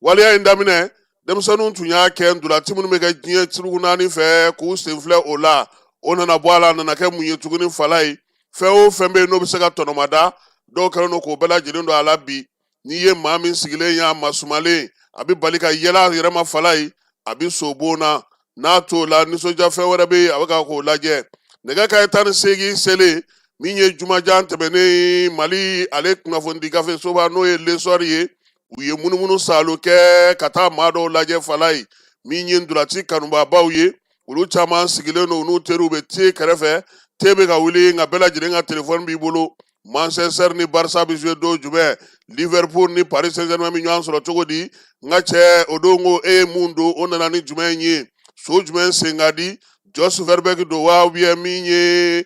Waleya in daminɛ, denmisɛnninw tun y'a kɛ ntolaci minnu bɛ kɛ diɲɛ suruku naani fɛ k'u senfilɛ o la. O nana bɔ a la, a nana kɛ mun ye tuguni falaye? Fɛn o fɛn bɛ yen n'o bɛ se ka tɔnɔmada, dɔw kɛlen don k'o bɛɛ lajɛlen don a la bi. N'i ye maa min sigilen ye a masumalen, a bɛ bali ka yɛlɛ a yɛrɛ ma falaye, a bɛ sobon na. N'a t'o la, nisɔndiya fɛn wɛrɛ bɛ yen, a bɛ ka k'o lajɛ. Nɛgɛ kanɲɛ 18 selen min ye jumajan tɛmɛnen, Mali ale kunnafonidi gafe soba, n'o ye L'Essor ye, u ye munumunu saalo kɛ ka taa maa dɔw lajɛ falaye. Min ye ntolaci kanubabaw ye, olu caman sigilen don, u n'u teriw bɛ te kɛrɛfɛ, te bɛ ka wuli, nka bɛɛ lajɛlen ka telefɔni b'i bolo. Manchester ni Barça bɛ jouer don jumɛn? Liverpool ni Paris Saint-Germain bɛ ɲɔgɔn sɔrɔ cogo di? N ka cɛ, o don ko e ye mun don? O nana ni jumɛn ye? So jumɛn sen ka di? Jos Verbeek don wa, ou bien min ye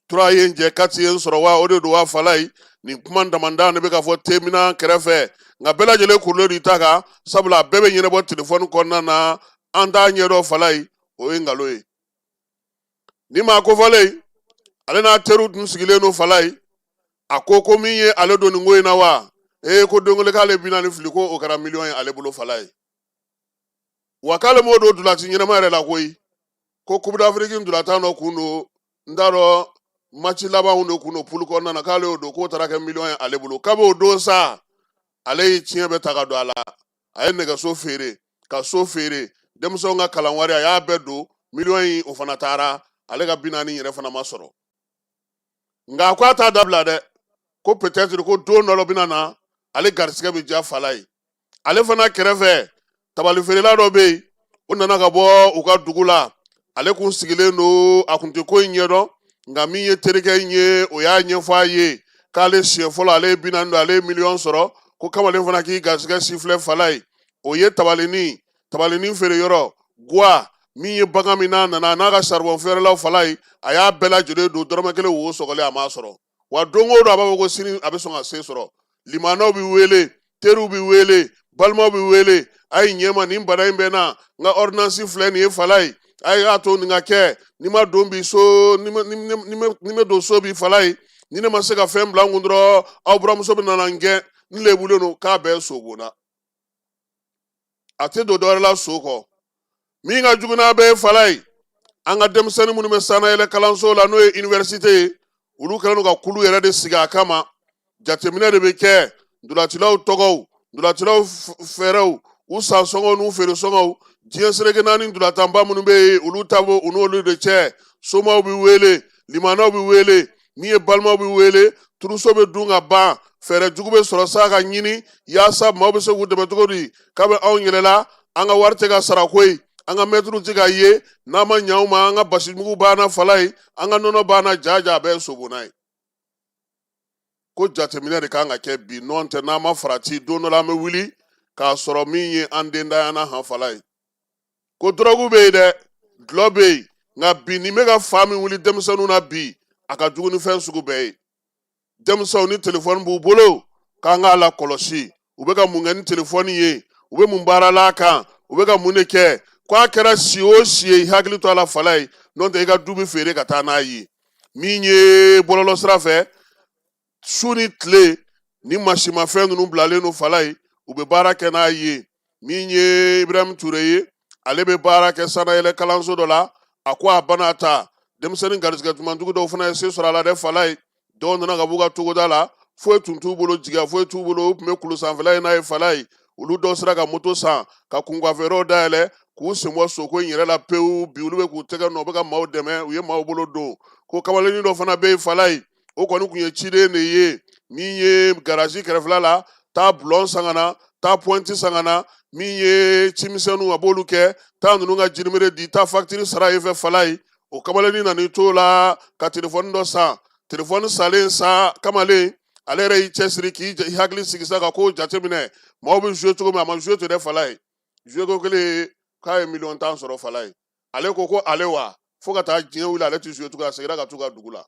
3 ye n jɛ, 4 ye n sɔrɔ wa, o de don wa falaye? Nin kuma damandan de bɛ ka fɔ temina kɛrɛfɛ, nka bɛɛ lajɛlen kurulen don i ta kan, sabula a bɛɛ bɛ ɲɛnabɔ telefɔni kɔnɔna na. An t'a ɲɛdɔn falaye, o ye nkalon ye. Ni maa kofɔlen, ale n'a teriw tun sigilen don falaye. A ko ko min ye ale don nin ko in na wa, ee, ko don kelen k'ale 40 fili, ko o kɛra miliyɔn ye ale bolo falaye. Wa k'ale m'o don ntolaci ɲɛnama yɛrɛ la koyi, ko Coupe d'Afrique ntolatan dɔ kun don, n t'a dɔn match labanw de kun don poule kɔnɔna na, k'ale y'o don, k'o taara kɛ miliyɔn ye ale bolo. Kab'o don sa, ale ye tiɲɛ bɛɛ ta ka don a la. A ye nɛgɛso feere, ka so feere, denmisɛnw ka kalan wari, a y'a bɛɛ don miliyɔn in, o fana taara. Ale ka 40 yɛrɛ fana ma sɔrɔ, nka a ko a t'a dabila dɛ, ko peut-être ko don dɔ bɛna na, ale garisigɛ bɛ diya falaye. Ale fana kɛrɛfɛ, tabali feerela dɔ bɛ yen, o nana ka bɔ u ka dugu la. Ale kun sigilen don, a kun tɛ ko in ɲɛdɔn, nka min ye terikɛ in ye, o y'a ɲɛfɔ a ye k'ale siɲɛ fɔlɔ ale ye 40 don, ale ye miliyɔn sɔrɔ, ko kamalen fana k'i garisigɛ sifilɛ falaye. O ye tabalinin feere yɔrɔ guwa min ye, bagan min n'a nana n'a ka saribɔn feerelaw falaye, a y'a bɛɛ lajɛlen don, dɔrɔmɛ kelen wo sɔgɔlen a m'a sɔrɔ. Wa don o don a b'a fɔ ko sini a bɛ sɔn ka se sɔrɔ. Limanaw bɛ wele, teriw bɛ wele, balimaw bɛ wele: a ye ɲɛma, nin bana in bɛ na, n ka ordonnance filɛ nin ye falaye, a y'a to nin ka kɛ. Ni ma don bi so, ni ma don so bi falaye, ni ne ma se ka fɛn bila n kun dɔrɔn, aw buramuso bɛ nana n gɛn, n lebulen don. K'a bɛɛ sobonna, a tɛ don dɔwɛrɛ la so kɔ. Min ka jugu n'a bɛɛ ye falaye, an ka denmisɛnnin minnu bɛ sannayɛlɛ kalanso la, n'o ye université ye, olu kɛlen don ka kulu yɛrɛ de sigi a kama. Jateminɛ de bɛ kɛ ntolacilaw tɔgɔw, ntolacilaw fɛɛrɛw, u san sɔngɔw n'u feere sɔngɔw, diɲɛ seleke naani ntolatanba minnu bɛ yen, olu ta b'o u n'olu de cɛ. Somaw bɛ wele, limanaw bɛ wele, min ye balimaw bɛ wele, turuso bɛ dun ka ban. Fɛɛrɛ jugu bɛ sɔrɔ sa ka ɲini yaasa maaw bɛ se k'u dɛmɛ cogo di. Kabi anw yɛlɛla, an ka wari tɛ ka sara koyi, an ka mɛtiriw tɛ ka ye, n'an ma ɲɛ anw ma, an ka basimugu banna falaye, an ka nɔnɔ banna, jaja a bɛɛ ye sobonna ye. Ko jateminɛ de kan ka kɛ bi, nɔ tɛ n'an ma farati, don dɔ la an bɛ wuli k'a sɔrɔ min ye an den dayana han falaye. Ko dɔrɔgu bɛ yen dɛ, dulɔ bɛ yen, nka bi nin bɛ ka fa min wuli denmisɛnninw na bi, a ka jugu ni fɛn sugu bɛɛ ye. Denmisɛnw ni telefɔni b'u bolo, k'an k'a lakɔlɔsi, u bɛ ka mun kɛ ni telefɔni ye, u bɛ mun baara la a kan, u bɛ ka mun de kɛ. Ko a kɛra si o si ye, i hakili to a la falaye, n'o tɛ i ka du bɛ feere ka taa n'a ye. Min ye bɔlɔlɔ sira fɛ, su ni tile ni masimafɛn ninnu bilalen don falaye, u bɛ baara kɛ n'a ye. Min ye Ibrahim Ture ye, ale bɛ baara kɛ sannayɛlɛ kalanso dɔ la. A ko a bana ta denmisɛnnin garisigɛ dumandugu dɔw fana ye se sɔrɔ a la dɛ falaye. Dɔw nana ka b'u ka togoda la, foyi tun t'u bolo, jigiya foyi t'u bolo, u tun bɛ kulu sanfɛla in n'a ye falaye. Olu dɔw sera ka moto san, ka kunkanfɛyɔrɔw dayɛlɛ, k'u sen bɔ soko in yɛrɛ la pewu. Bi olu bɛ k'u tɛgɛ nɔ, u bɛ ka maaw dɛmɛ, u ye maaw bolo don. Ko kamalennin dɔ fana bɛ yen falaye, o kɔni tun ye ciden de ye, min ye garazi kɛrɛfɛla la, taa bulɔn san ka na, taa pɔnti san ka na, min ye cimisɛnninw a b'olu kɛ, taa ninnu ka jirimere di, taa fakitiri sara yen fɛ falaye. O kamalennin nan'i t'o la ka telefɔni dɔ san. Telefɔni salen sa, kamalen ale yɛrɛ y'i cɛsiri k'i hakili sigi sa ka kow jateminɛ, maaw bɛ jouer cogo min, a ma jouer ten dɛ falaye. Jouer ko kelen, k'a ye miliyɔn 10 sɔrɔ falaye. Ale ko ko ale wa fo ka taa diɲɛ wuli, ale tɛ jouer tugun. A seginna ka t'u ka dugu la.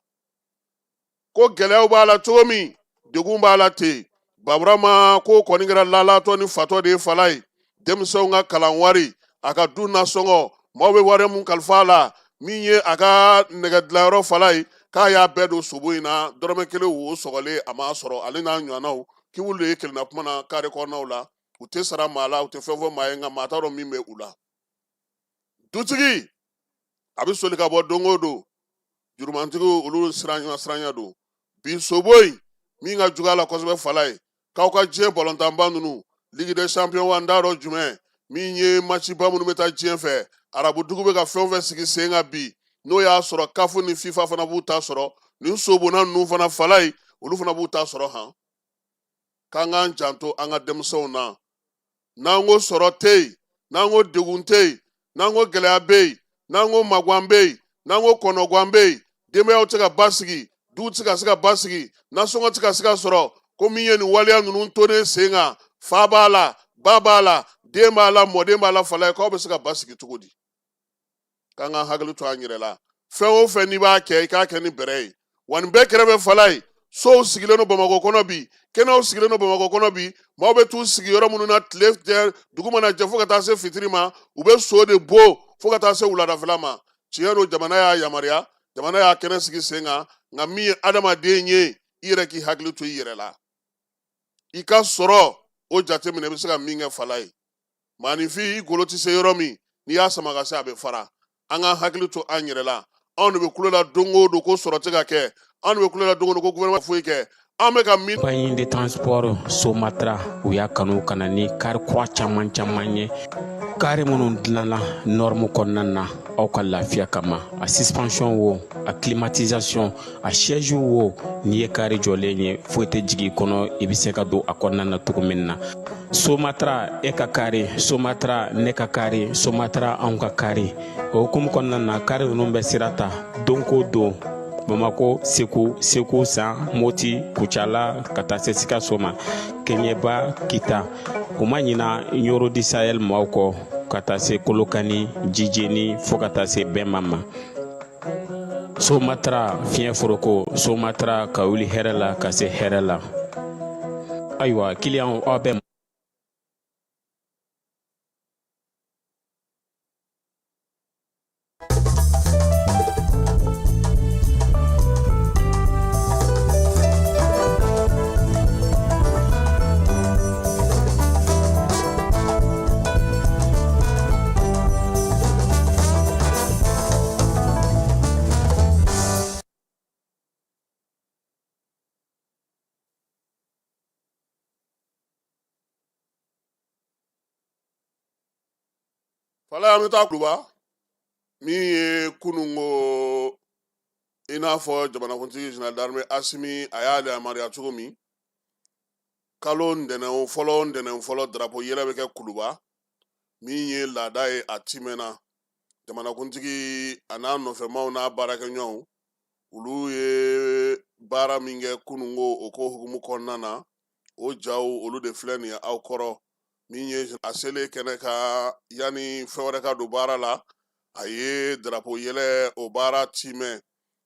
Ko gɛlɛyaw b'a la cogo min, degun b'a la ten. Baburama ko kɔni kɛra lalatɔ ni fatɔ de ye falaye. Denmisɛnw ka kalan wari, a ka du nasɔngɔ, maaw bɛ wari mun kalifa a la, min ye a ka nɛgɛ dilanyɔrɔ falaye, k'a y'a bɛɛ don sobo in na, dɔrɔmɛ kelen wo sɔgɔlen a m'a sɔrɔ. Ale n'a ɲɔgɔnnaw k'iwulu de ye kelenna kuma na kare kɔnɔnaw la. U tɛ sara maa la, u tɛ fɛn fɔ maa ye, nka maa t'a dɔn min bɛ u la. Dutigi a bɛ soli ka bɔ don o don, jurumantigiw olu siranya don. Bi sobo in min ka jugu a la kosɛbɛ, fala ye k'aw ka diɲɛ balontanba ninnu, Ligue des champions wa n t'a dɔn jumɛn min ye, matchba minnu bɛ taa diɲɛ fɛ, arabu dugu bɛ ka fɛn o fɛn sigi sen kan bi, n'o y'a sɔrɔ CAF ni FIFA fana b'u ta sɔrɔ, nin sobonna ninnu fana, fala ye, olu fana b'u ta sɔrɔ. Han, k'an k'an janto an ka denmisɛnw na. N'an ko sɔrɔ tɛ yen, n'an ko degun tɛ yen, n'an ko gɛlɛya bɛ yen, n'an ko magan bɛ yen, n'an ko kɔnɔgan bɛ yen, denbayaw tɛ ka basigi, duw tɛ ka se ka basigi, nasɔngɔ tɛ ka se ka sɔrɔ, ko min ye nin waleya ninnu tonen sen kan, fa b'a la, ba b'a la, den b'a la, mɔden b'a la, fala ye, k'aw bɛ se ka basigi cogo di? K'an ka hakili to an yɛrɛ la. Fɛn o fɛn n'i b'a kɛ, i k'a kɛ ni bɛrɛ ye. Wa nin bɛɛ kɛrɛfɛ, fala ye, sow sigilen don Bamakɔ kɔnɔ bi, kɛnɛw sigilen don Bamakɔ kɔnɔ bi, maaw bɛ t'u sigi yɔrɔ minnu na tile tɛ, dugu mana jɛ fo ka taa se fitiri ma, u bɛ so de bon fo ka taa se wuladafɛla ma. Tiɲɛ don, jamana y'a yamaruya, jamana y'a kɛnɛ sigi sen kan, nka min ye adamaden ye, i yɛrɛ k'i hakili to i yɛrɛ la, i ka sɔrɔ o jateminɛ, i bɛ se ka min kɛ, fala ye. Maaninfin, i golo tɛ se yɔrɔ min, n'i y'a sama ka se, a bɛ fara. An ka hakili to an yɛrɛ la. Anw de bɛ kulo la don o don ko sɔrɔ tɛ ka kɛ, anw de bɛ kulo la don o don ko gouvernement foyi kɛ, an bɛ ka min. Compagnie de transport Somatra, u y'a kanu ka na ni kari kura caman caman ye, kari minnu dilanna norme kɔnɔna na aw ka lafiya kama. A suspension wo, a climatisation, a siège wo, n'i ye kari jɔlen ye, foyi tɛ jigin i kɔnɔ, i bɛ se ka don a kɔnɔna na cogo min na. Somatra, e ka kari Somatra, ne ka kari Somatra, anw ka kari. O hukumu kɔnɔna na, kari ninnu bɛ sira ta don ko don Bamako, Segu, Segu San, Moti, Kucala, ka taa se Sikaso ma, Keɲeba, Kita. U ma ɲina Ɲoro du Sahel maaw kɔ, ka taa se Kolokani, Jijeni, fo ka taa se Bɛnba ma. Somatra fiɲɛ foroko, Somatra ka wuli hɛrɛ la ka se hɛrɛ la. Ayiwa, kiliyanw, aw bɛ Fala, an bɛ taa Kuluba min ye kununko, i n'a fɔ jamanakuntigi général d'armée Asimi a y'a yamaruya cogo min, kalo ntɛnɛn fɔlɔ, ntɛnɛn fɔlɔ, drapeau yɛlɛ bɛ kɛ Kuluba, min ye laada ye, a timɛna. Jamanakuntigi a n'a nɔfɛmaw n'a baarakɛɲɔgɔnw, olu ye baara min kɛ kununko, o ko hukumu kɔnɔna na, o jaw olu de filɛ nin ye aw kɔrɔ. Min ye a selen kɛnɛ kan, yanni fɛn wɛrɛ ka don baara la, a ye drapeau yɛlɛ o baara timɛ.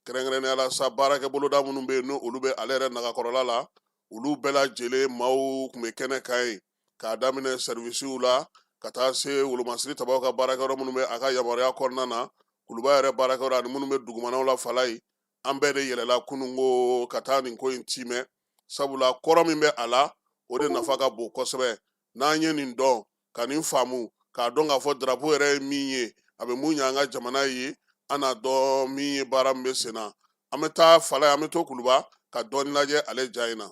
Kɛrɛnkɛrɛnnenya la sa, baarakɛ boloda minnu bɛ yen, n'olu bɛ ale yɛrɛ nagakɔrɔla la, olu bɛɛ lajɛlen maaw tun bɛ kɛnɛ kan yen, k'a daminɛ sɛriwisiw la ka taa se wolomasiri tabaw ka baarakɛyɔrɔ minnu bɛ a ka yamaruya kɔnɔna na, Kuluba yɛrɛ baarakɛyɔrɔ ani minnu bɛ dugumanaw la. Fala ye, an bɛɛ de yɛlɛla kununko ka taa nin ko in timɛ, sabula kɔrɔ min bɛ a la, o de nafa ka bon kosɛbɛ. N'an ye nin dɔn, ka nin faamu, k'a dɔn k'a fɔ drapeau yɛrɛ ye min ye, a bɛ mun ɲɛ an ka jamana ye, an n'a dɔn min ye baara min bɛ sen na. An bɛ taa Fala ye, an bɛ to Kuluba ka dɔɔni lajɛ ale ja in na.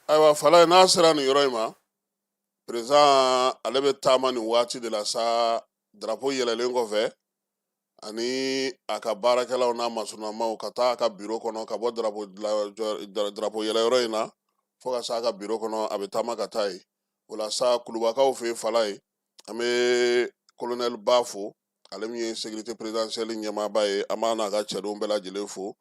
Ayiwa Falaye, n'a sera nin yɔrɔ in ma, président ale bɛ taama nin waati de la sa, drapeau yɛlɛlen kɔfɛ ani a ka baarakɛlaw n'a masurunamaw, ka taa a ka biro kɔnɔ, ka bɔ drapeau yɛlɛyɔrɔ in na fo ka se a ka biro kɔnɔ, a bɛ taama ka taa yen. O la sa, kulubakaw fɛ yen, Falaye, an bɛ colonel Ba fo, ale min ye sécurité présidentielle ɲɛmaaba ye. An b'a n'a ka cɛdenw bɛɛ lajɛlen fo,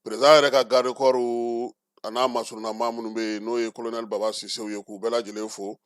président yɛrɛ ka garde corps a n'a masurunama minnu bɛ yen, n'o ye colonel Baba Sisew ye, k'u bɛɛ lajɛlen fo.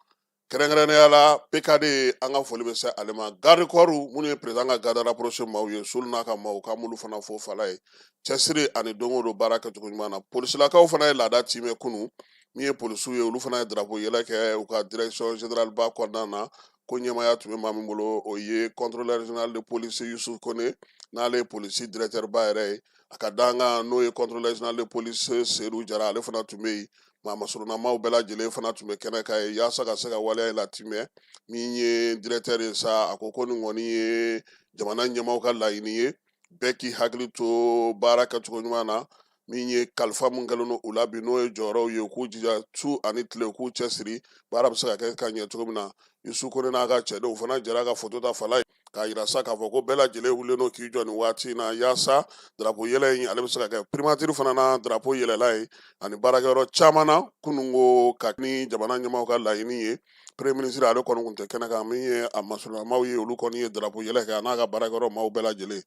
Kɛrɛnkɛrɛnnenya la, PKD, an ka foli bɛ se ale ma. Garde corps minnu ye président ka garde rapproché maaw ye, Solu n'a ka maaw, k'an b'olu fana fo Falaye, cɛsiri ani don o don baara kɛcogo ɲuman na. Polisilakaw fana ye laada timɛ kunun. Min ye polisiw ye, olu fana ye drapeau yɛlɛ kɛ u ka direction générale ba kɔnɔna na. Ko ɲɛmaaya tun bɛ maa min bolo, o ye contrôleur général de police Yusuf Kone, n'ale ye polisi directeur ba yɛrɛ ye. A ka dankan, n'o ye contrôleur général de police Seydou Jara, ale fana tun bɛ yen. Maa masurunamaw bɛɛ lajɛlen fana tun bɛ kɛnɛ kan yen yaasa ka se ka waleya in latimɛ. Min ye directeur ye sa, a ko ko nin kɔni ye jamana ɲɛmaaw ka laɲini ye, bɛɛ k'i hakili to baara kɛcogo ɲuman na. Min ye kalifa min kɛlen don u la bi, n'o ye jɔyɔrɔw ye, u k'u jija su ani tile, u k'u cɛsiri, baara bɛ se ka kɛ ka ɲɛ cogo min na. Yusu Kone n'a ka cɛdenw fana jɛra ka foto ta Falaye, k'a yira sa k'a fɔ ko bɛɛ lajɛlen wulilen don k'i jɔ nin waati in na yaasa drapeau yɛlɛ in ale bɛ se ka kɛ. Primature fana na, drapeau yɛlɛla yen ani baarakɛyɔrɔ caman na kununko ka ni jamana ɲɛmaaw ka laɲini ye. Premier ministre ale kɔni tun tɛ kɛnɛ kan. Min ye a masurunamaw ye, olu kɔni ye drapeau yɛlɛ kɛ, a n'a ka baarakɛyɔrɔ maaw bɛɛ lajɛlen.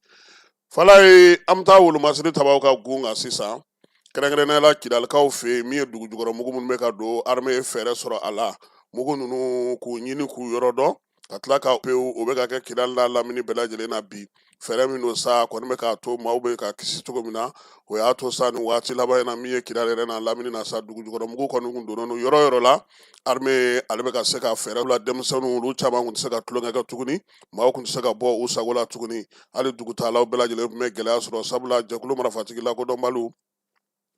Falaye, an bɛ taa wolomasiri tabaw ka gun kan sisan, kɛrɛnkɛrɛnnenya la Kidalikaw fɛ yen. Min ye dugu jukɔrɔ mugu minnu bɛ ka don, armée ye fɛɛrɛ sɔrɔ a la, mugu ninnu k'u ɲini k'u yɔrɔ dɔn ka tila ka pewu. O bɛ ka kɛ Kidali n'a lamini bɛɛ lajɛlen na bi. Fɛɛrɛ min don sa, kɔni bɛ k'a to maaw bɛ ka kisi cogo min na, o y'a to sa nin waati laban in na, min ye Kidali yɛrɛ n'a lamini na sa, dugu jukɔrɔ mugu kɔni kun donnen don yɔrɔ yɔrɔ la. Armée ale bɛ ka se ka fɛɛrɛ la. Denmisɛnninw, olu caman kun tɛ se ka tulonkɛ kɛ tuguni, maaw kun tɛ se ka bɔ u sago la tuguni, hali dugutaalaw bɛɛ lajɛlen tun bɛ gɛlɛya sɔrɔ, sabula jɛkulu marifatigi lakodɔnbaliw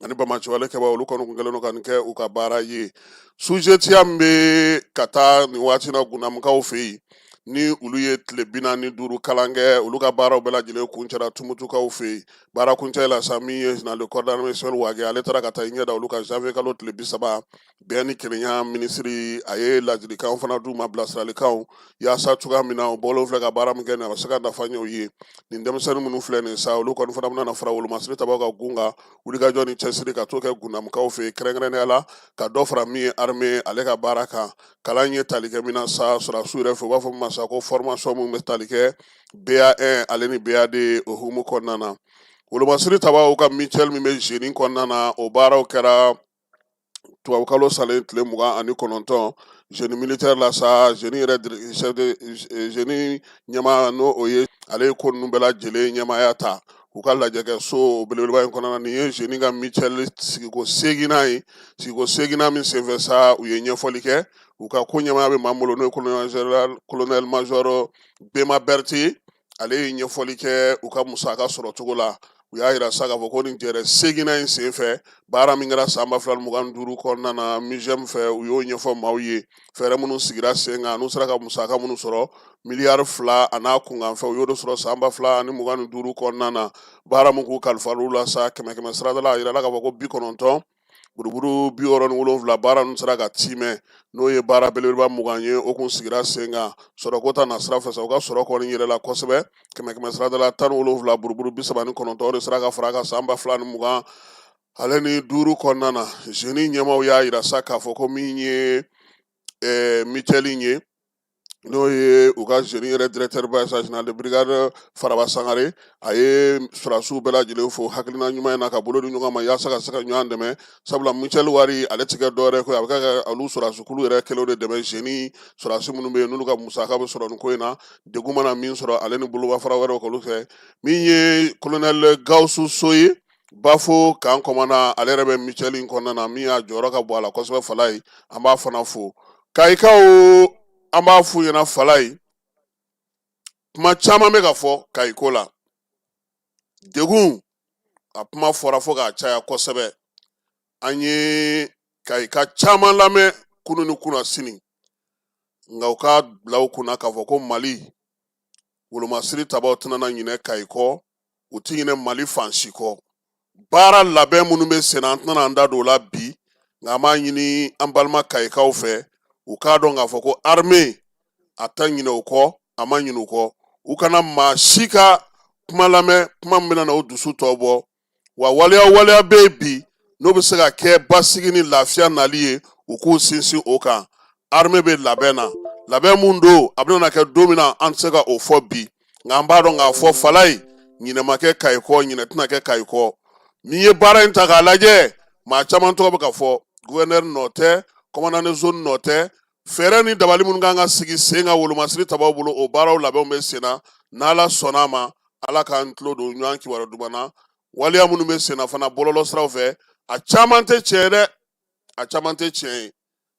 ani banbaanciwale kɛbaa, olu kɔni kun kɛlen don ka nin kɛ u ka baara ye. Sujetiya min bɛ ka taa nin waati na Gundamukaw fɛ yen, ni olu ye tile 45 kalan kɛ, olu ka baaraw bɛɛ lajɛlen kuncɛra Tumutukaw fɛ yen. Baara kuncɛ la sa, min ye général de corps d'armée Sɔli Wage, ale taara ka taa i ɲɛ da olu kan janvier kalo tile 30. Bɛn ni kelenya minisiri, a ye ladilikanw fana d'u ma, bilasiralikanw, yaasa cogoya min na u bɔlen filɛ ka baara min kɛ nin, a bɛ se ka nafa ɲɛ u ye. Nin denmisɛnnin minnu filɛ nin sa, olu kɔni fana bɛna na fara wolomasiri tabaw ka gun kan, wulikajɔ ni cɛsiri ka t'o kɛ Gundamukaw fɛ yen, kɛrɛnkɛrɛnnenya la ka dɔ fara min ye armée ale ka baara kan. Kalan ye tali kɛ min na sa, sɔrɔdasiw yɛrɛ fɛ, u b'a fɔ min ma sa ko formation min bɛ tali kɛ BA1 ale ni BA2, o hukumu kɔnɔna na. Wolomasiri tabaw ka mutuelle min bɛ génie kɔnɔna na, o baaraw kɛra tubabukalo salen tile 29. Génie militaire la sa, génie yɛrɛ chef de génie ɲɛmaa, n'o o ye ale ye ko ninnu bɛɛ lajɛlen ɲɛmaaya ta u ka lajɛkɛ so belebeleba in kɔnɔna na. Nin ye génie ka mutuelle sigiko seeginnan ye. Sigiko seeginnan min senfɛ sa, u ye ɲɛfɔli kɛ. U ka ko ɲɛmaaya bɛ maa min bolo, n'o ye colonel général, colonel major Bema Berthe, ale ye ɲɛfɔli kɛ u ka musaka sɔrɔ cogo la. U y'a yira sa k'a fɔ ko nin jɛrɛ seginnan in senfɛ, baara min kɛra san 2025 kɔnɔna na MIGEM fɛ, u y'o ɲɛfɔ maaw ye. Fɛɛrɛ minnu sigira sen kan, n'u sera ka musaka minnu sɔrɔ, miliyari 2 a n'a kunkanfɛn, u y'o de sɔrɔ san 2025 kɔnɔna na. Baara min k'u kalifa la sa, kɛmɛ kɛmɛ sarada la, a yirala k'a fɔ ko 90.67 baara ninnu sera ka timɛ, n'o ye baara belebeleba 20 ye, o kun sigira sen kan. Sɔrɔko ta na sira fɛ sa, u ka sɔrɔ kɔni yɛlɛla kosɛbɛ, kɛmɛ kɛmɛ sarada la 17.39, o de sera ka fara a kan san 2025 kɔnɔna na. GENIE ɲɛmaaw y'a yira sa k'a fɔ ko min ye mutuelle ye, n'o ye u ka GENIE yɛrɛ directeur ba ye sa, général de brigade Faraba Sangare, a ye sɔrɔdasiw bɛɛ lajɛlen fo hakilina ɲuman in na, ka bolo di ɲɔgɔn ma yaasa ka se ka ɲɔgɔn dɛmɛ, sabula mutuelle wari ale ti kɛ dɔwɛrɛ ko ye, a bɛ kɛ ka olu sɔrɔdasikulu yɛrɛ kɛlenw de dɛmɛ. GENIE sɔrɔdasi minnu bɛ yen, n'olu ka musaka bɛ sɔrɔ nin ko in na, degun mana min sɔrɔ, ale ni bolomafara wɛrɛw k'olu fɛ. Min ye colonel Gawusu So ye, Bafo camp commandant, ale yɛrɛ bɛ mutuelle in kɔnɔna na, min y'a jɔyɔrɔ ka bon a la kosɛbɛ. Falaye, an b'a fana fo. Kayikaw, an b'a f'u ɲɛna, Falaye, kuma caman bɛ ka fɔ Kayiko la, degun a kuma fɔra fo k'a caya kosɛbɛ. An ye Kayika caman lamɛn kunu ni kunasini, nka u k'a bila u kunna k'a fɔ ko Mali wolomasiri tabaw tɛna na ɲinɛ Kayi kɔ, u tɛ ɲinɛ Mali fan si kɔ. Baara labɛn minnu bɛ sen na, an tɛna an da don o la bi, nka an b'a ɲini an balima Kayikaw fɛ, u k'a dɔn k'a fɔ ko armée a tɛ ɲinɛ u kɔ, a ma ɲinɛ u kɔ. U kana maa si ka kuma lamɛn, kuma min bɛna na u dusu tɔ bɔ. Wa waleya waleya bɛ yen bi, n'o bɛ se ka kɛ basigi ni lafiya nali ye, u k'u sinsin o kan. Armée bɛ labɛn na, labɛn mun don, a bɛna kɛ don min na, an tɛ se ka o fɔ bi, nka an b'a dɔn k'a fɔ, Falaye, ɲinɛ ma kɛ Kayi kɔ, ɲinɛ tɛna kɛ Kayi kɔ. N'i ye baara in ta k'a lajɛ, maa caman tɔgɔ bɛ ka fɔ, gouverneur nɔ tɛ, commandant de zone nɔ tɛ. Fɛɛrɛ ni dabali minnu kan ka sigi sen kan wolomasiri tabaw bolo, o baaraw labɛnw bɛ sen na. N'Ala sɔnna a ma, Ala k'an tulo don ɲɔgɔn kibaru duman na. Waleya minnu bɛ sen na fana bɔlɔlɔ siraw fɛ, a caman tɛ tiɲɛ ye dɛ, a caman tɛ tiɲɛ ye,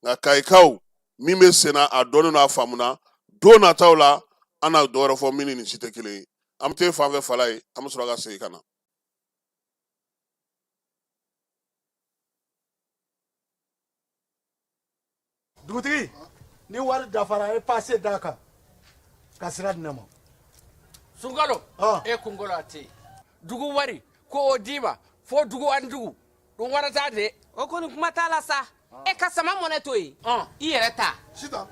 nka Kayikaw, min bɛ sen na, a dɔnnen don, a faamuna. Don nataw la, an na dɔ wɛrɛ fɔ min ni nin si tɛ kelen ye. An bɛ taa fan fɛ, Falaye, an bɛ sɔrɔ ka segin ka na. Dugutigi, ni wari dafara, e pase d'a kan ka sira di ne ma. Sunkalo, e kunkolo a tɛ yen. Dugu wari ko o d'i ma fo dugu ani dugu ɗum warata de. O kɔni, kuma t'a la sa. E ka sama mɔnɛ to yen, i yɛrɛ ta. Sitan,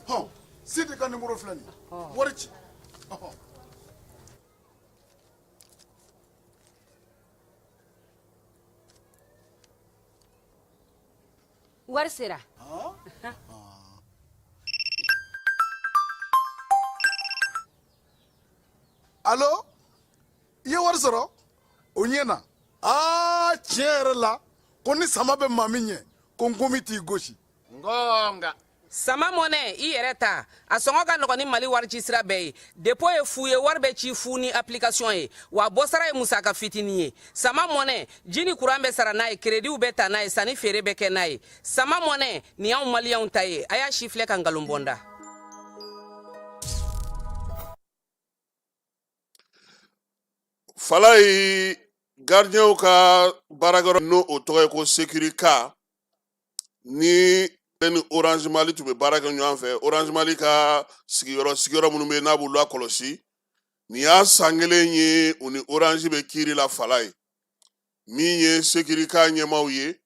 hɔn, Sidi ka nimoro filɛ nin ye, wari ci. Wari sera. Alo, i ye wari sɔrɔ, o ɲɛna. Aa, tiɲɛ yɛrɛ la, ko ni sama bɛ maa min ɲɛ, ko nkomi t'i gosi. Ngonga. Sama mɔnɛ, i yɛrɛ ta, a sɔngɔ ka nɔgɔn ni Mali wari ci sira bɛɛ ye. Dépôt ye fu ye, wari bɛ ci fu ni application ye, wa bɔsara ye musaka fitinin ye. Sama mɔnɛ, ji ni kuran bɛ sara n'a ye, créditw bɛ ta n'a ye, sanni feere bɛ kɛ n'a ye. Sama mɔnɛ nin y'anw Maliyɛnw ta ye. A y'a si filɛ ka nkalon bɔ n da. Falaye, gardienw ka baarakɛyɔrɔ, n'o o tɔgɔ ye ko Securica, ni ni Orange Mali tun bɛ baara kɛ ɲɔgɔn fɛ, Orange Mali ka sigiyɔrɔ minnu bɛ yen, n'a b'u lakɔlɔsi, nin y'a san kelen ye u ni Orange bɛ kiiri la. Falaye, min ye Securica ɲɛmaaw ye,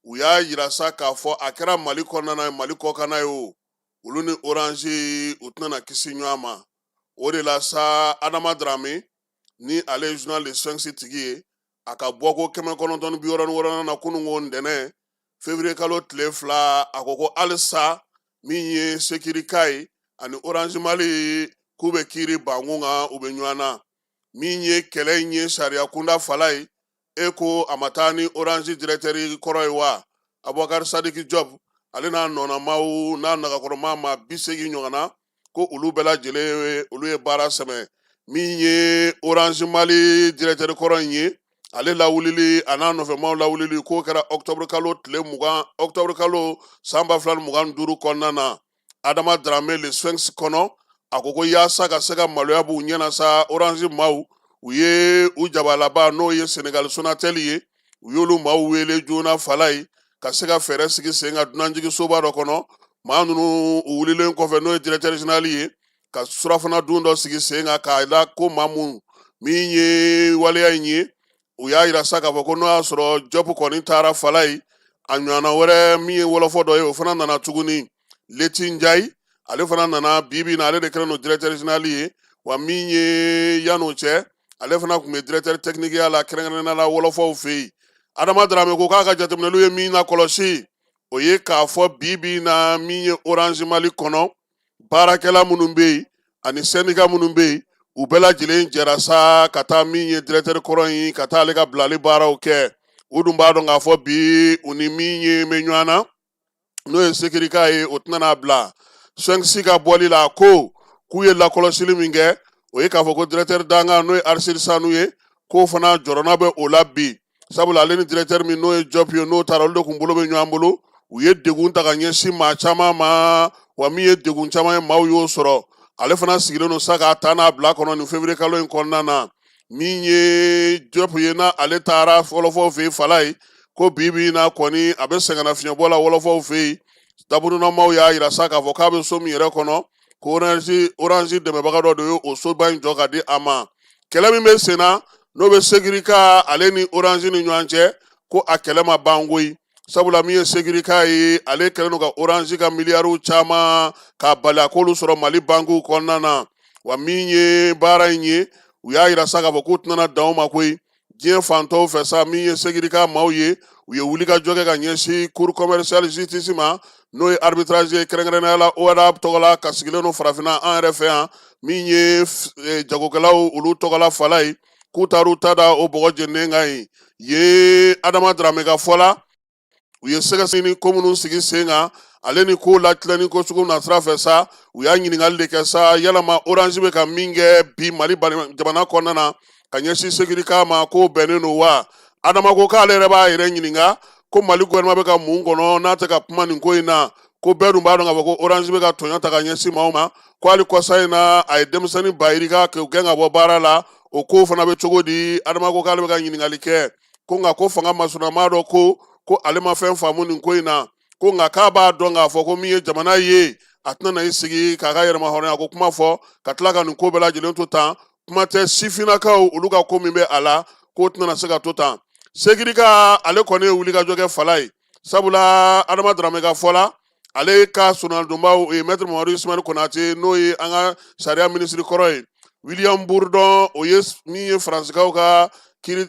u y'a yira sa k'a fɔ a kɛra Mali kɔnɔna ye, Mali kɔkanna ye o, olu ni Orange u tɛna na kisi ɲɔgɔn ma. O de la sa, Adama Darame, ni ale ye journal Le Sphinx tigi ye, a ka bɔko 966nan na kunun ko ntɛnɛn, février kalo tile 2, a ko ko halisa min ye Securica ye ani Orange Mali, k'u bɛ kiiri bankun kan, u bɛ ɲɔgɔn na. Min ye kɛlɛ in ye sariya kunda, Falaye, e ko a ma taa ni Orange directeur kɔrɔ ye wa, Abubakar Sadiki Job, ale n'a nɔnamaw n'a nagakɔrɔma maa 80 ɲɔgɔn na, ko olu bɛɛ lajɛlen, olu ye baara sɛmɛ. Min ye Orange Mali directeur kɔrɔ in ye, ale lawulili a n'a nɔfɛmaw lawulili, k'o kɛra octobre kalo tile 20, octobre kalo san 2025 kɔnɔna na. Adama Darame, Le Sphinx kɔnɔ, a ko ko yaasa ka se ka maloya b'u ɲɛna sa, Orange maaw, U ye u jabalaba, n'o ye Senegal Sonatel ye, u y'olu maaw wele joona Falayi, ka se ka fɛɛrɛ sigi sen kan dunanjiginsoba dɔ kɔnɔ. Maa ninnu u wulilen kɔfɛ, n'o ye directeur général ye, ka surafana dun dɔ sigi sen kan k'a la ko maa mun min ye waleya in ye, u y'a yira sa k'a fɔ ko n'o y'a sɔrɔ Jɔpu kɔni taara Falayi, a ɲɔgɔnna wɛrɛ min ye wɔlɔfɔ dɔ ye, o fana nana tuguni, Leti Njayi, ale fana nana. Bi bi in na, ale de kɛlen don directeur général ye. Wa min ye yan'o cɛ, ale fana tun bɛ directeur technique ya la, kɛrɛnkɛrɛnnenya la wɔlɔfɔw fɛ yen. Adama Darame ko k'a ka jateminɛliw ye min lakɔlɔsi, o ye k'a fɔ bi bi in na, min ye Orange Mali kɔnɔ baarakɛla minnu bɛ yen ani syndicat minnu bɛ yen, u bɛɛ lajɛlen jɛra sa ka taa min ye directeur kɔrɔ in, ka taa ale ka bilali baaraw kɛ. U dun b'a dɔn k'a fɔ bi u ni min ye bɛ ɲɔgɔn na, n'o ye Securica ye, o tɛna n'a bila Sɛnkisi ka bɔli la. Ko k'u ye lakɔlɔsili min kɛ, o ye k'a fɔ ko directeur dankan, n'o ye Aristide Sanu ye, k'o fana jɔrɔna bɛ o la bi, sabula ale ni directeur min n'o ye Jɔp ye, n'o taara, olu de kun bolo bɛ ɲɔgɔn bolo. U ye degun ta ka ɲɛsin maa caman ma, wa min ye degun caman ye, maaw y'o sɔrɔ. Ale fana sigilen don sa k'a ta n'a bila kɔnɔ nin février kalo in kɔnɔna na. Min ye Jɔp ye, n'a ale taara wɔlɔfɔw fɛ yen Falayi, ko bi bi in na kɔni, a bɛ sɛgɛnnafiɲɛbɔ la wɔlɔfɔw fɛ yen. Daburunamaw y'a yira sa k'a fɔ k'a bɛ so min yɛrɛ kɔnɔ, ko Orange dɛmɛbaga dɔ de ye o soba in jɔ ka di a ma. Kɛlɛ min bɛ sen na, n'o bɛ Securica ale ni Orange ni ɲɔgɔn cɛ, ko a kɛlɛ ma ban koyi, sabula min ye Securica ye, ale kɛlen don ka Orange ka miliyariw caman k'a bali a k'olu sɔrɔ Mali bankiw kɔnɔna na. Wa min ye baara in ye, u y'a yira sa k'a fɔ k'u tɛna dan o ma koyi. Diɲɛ fantɔw fɛ sa, min ye Securica maaw ye, u ye wulikajɔ kɛ ka ɲɛsin cour commerciale justice ma, n'o ye arbitrage ye, kɛrɛnkɛrɛnnenya la OHADA tɔgɔ la, ka sigilen don farafinna an yɛrɛ fɛ yan, min ye jagokɛlaw olu tɔgɔ la Falayi, k'u taar'u ta da o bɔgɔ jeninen kan yen. Ye Adama Darame ka fɔ la, u ye sɛgɛsɛgɛli ko minnu sigi sen kan, ale ni ko latilenni ko sugu nasira fɛ sa, u y'a ɲininkali de kɛ sa, yalama Orange bɛ ka min kɛ bi Mali jamana kɔnɔna na ka ɲɛsin Securica ma, k'o bɛnnen don wa? Adama ko k'ale yɛrɛ b'a yɛrɛ ɲininka ko Mali gouvernement bɛ ka mun kɔnɔ n'a tɛ ka kuma nin ko in na, ko bɛɛ dun b'a dɔn k'a fɔ ko Orange bɛ ka tɔɲɔ ta ka ɲɛsin maaw ma, ko hali kɔsa in na, a ye denmisɛnnin ba yirika k'u gɛn ka bɔ baara la, o ko fana bɛ cogo di? Adama ko k'ale bɛ ka ɲininkali kɛ, ko nka ko fanga masurunnamaa dɔ ko ale ma fɛn faamu nin ko in na, ko nka k'a b'a dɔn k'a fɔ ko min ye jamana ye, a tɛna na i sigi k'a ka yɛrɛmahɔrɔnya ko kuma fɔ ka tila ka nin ko bɛɛ lajɛlen to tan. Kuma tɛ sifinnakaw olu ka ko min bɛ a la, k'o tɛna se ka to tan. Securica ale kɔni ye wulikajɔ kɛ Falayi, sabula Adama Darame ka fɔ la, ale ka soronadonbaw, o ye maître Mamadu Ismaël Konate, n'o ye an ka sariya minisiri kɔrɔ ye, William Bourdon, o ye min ye Faransikaw ka kiri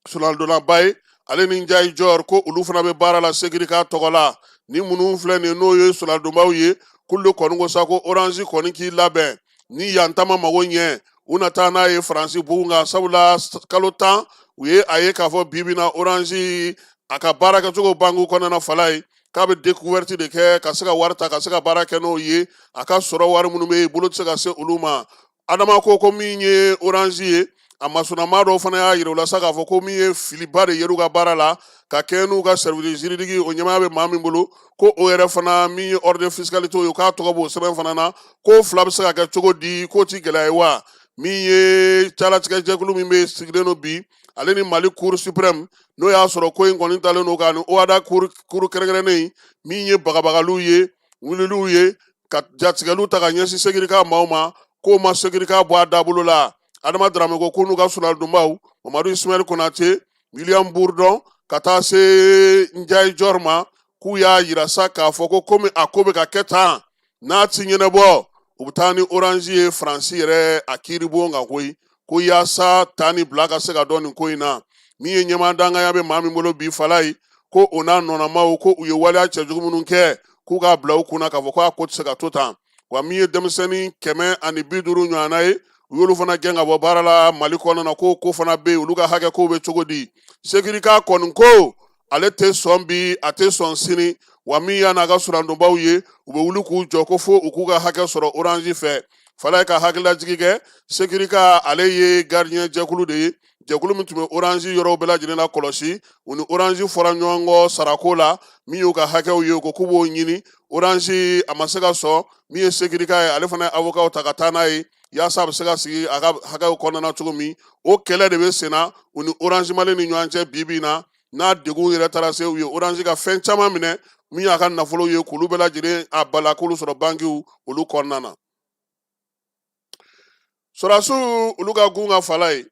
soronadonnaba ye, ale ni Njayi Jɔr, ko olu fana bɛ baara la Securica tɔgɔ la. Ni minnu filɛ nin ye, n'o ye soronadonbaw ye, k'olu de kɔni ko sa ko Orange kɔni k'i labɛn, ni yan ta ma mago ɲɛ, u na taa n'a ye Faransi bugun kan, sabula kalo 10 u ye a ye k'a fɔ bi bi na, Orange a ka baara kɛcogo banku kɔnɔna Falayi, k'a bɛ découverte de kɛ ka se ka wari ta ka se ka baara kɛ n'o ye, a ka sɔrɔ wari minnu bɛ yen, bolo tɛ se ka se olu ma. Adama ko min ye Orange ye, a masurunnamaa dɔw fana y'a yira u la sa k'a fɔ ko min ye filiba de yer'u ka baara la ka kɛɲɛ n'u ka service juridique, o ɲɛmaaya bɛ maa min bolo, ko o yɛrɛ fana min ye ordre fiscalité ye, k'a tɔgɔ b'o sɛbɛn fana na, k'o fila bɛ se ka kɛ cogo di, k'o ti gɛlɛya ye wa? Min ye calatigɛ jɛkulu min bɛ sigilen don bi, ale ni Mali cour suprême, n'o y'a sɔrɔ ko in kɔni talen don k'a ni OHADA cour kɛrɛnkɛrɛnnen, min ye bagabagaliw ye, wuliliw ye, ka jatigɛliw ta ka ɲɛsin Securica maaw ma, k'o ma Securica bɔ a dabolo la. Adama Darame ko ko n'u ka soronadonbaw Mamadu Ismaël Konate, William Bourdon, ka taa se Njayi Jɔr ma, k'u y'a yira sa k'a fɔ ko komi a ko bɛ ka kɛ tan, n'a ti ɲɛnabɔ, u bɛ taa ni Orange ye Faransi yɛrɛ a kiiribon kan koyi, ko yaasa ta ni bila ka se ka dɔn nin ko in na. Min ye ɲɛmaa danganya bɛ maa min bolo bi Falayi, ko o n'a nɔnamaw, ko u ye waleya cɛjugu minnu kɛ, k'u k'a bila u kunna k'a fɔ ko a ko tɛ se ka to tan. Wa min ye denmisɛnnin 150 ɲɔgɔnna ye, u y'olu fana gɛn ka bɔ baara la Mali kɔnɔna na, ko ko fana bɛ yen, olu ka hakɛ kow bɛ cogo di? Securica kɔni ko ale tɛ sɔn bi, a tɛ sɔn sini. Wa min y'a n'a ka soronadonbaw ye, u bɛ wuli k'u jɔ ko fo u k'u ka hakɛ sɔrɔ Orange fɛ. Falaye ka hakililajigi kɛ, Securica ale ye gardien jɛkulu de ye, jɛkulu min tun bɛ Orange yɔrɔw bɛɛ lajɛlen la kɔlɔsi. U ni Orange fɔra ɲɔgɔn kɔ sarako la, min y'u ka hakɛw ye, u ko k'u b'o ɲini. Orange a ma se ka sɔn. Min ye Securica ye, ale fana ye avocat ta ka taa n'a ye. yaasa a bɛ se ka sigi a ka hakɛw kɔnɔna na cogo min. O kɛlɛ de bɛ senna u ni Orange Mali ni ɲɔgɔn cɛ bi bi in na, n'a degun yɛrɛ taara se u ye Orange ka fɛn caman minɛ min y'a ka nafolo ye, k'olu bɛɛ lajɛlen a bala k'olu sɔrɔ bankiw olu kɔnɔna na. Sɔrɔdasiw olu ka gun ka fala ye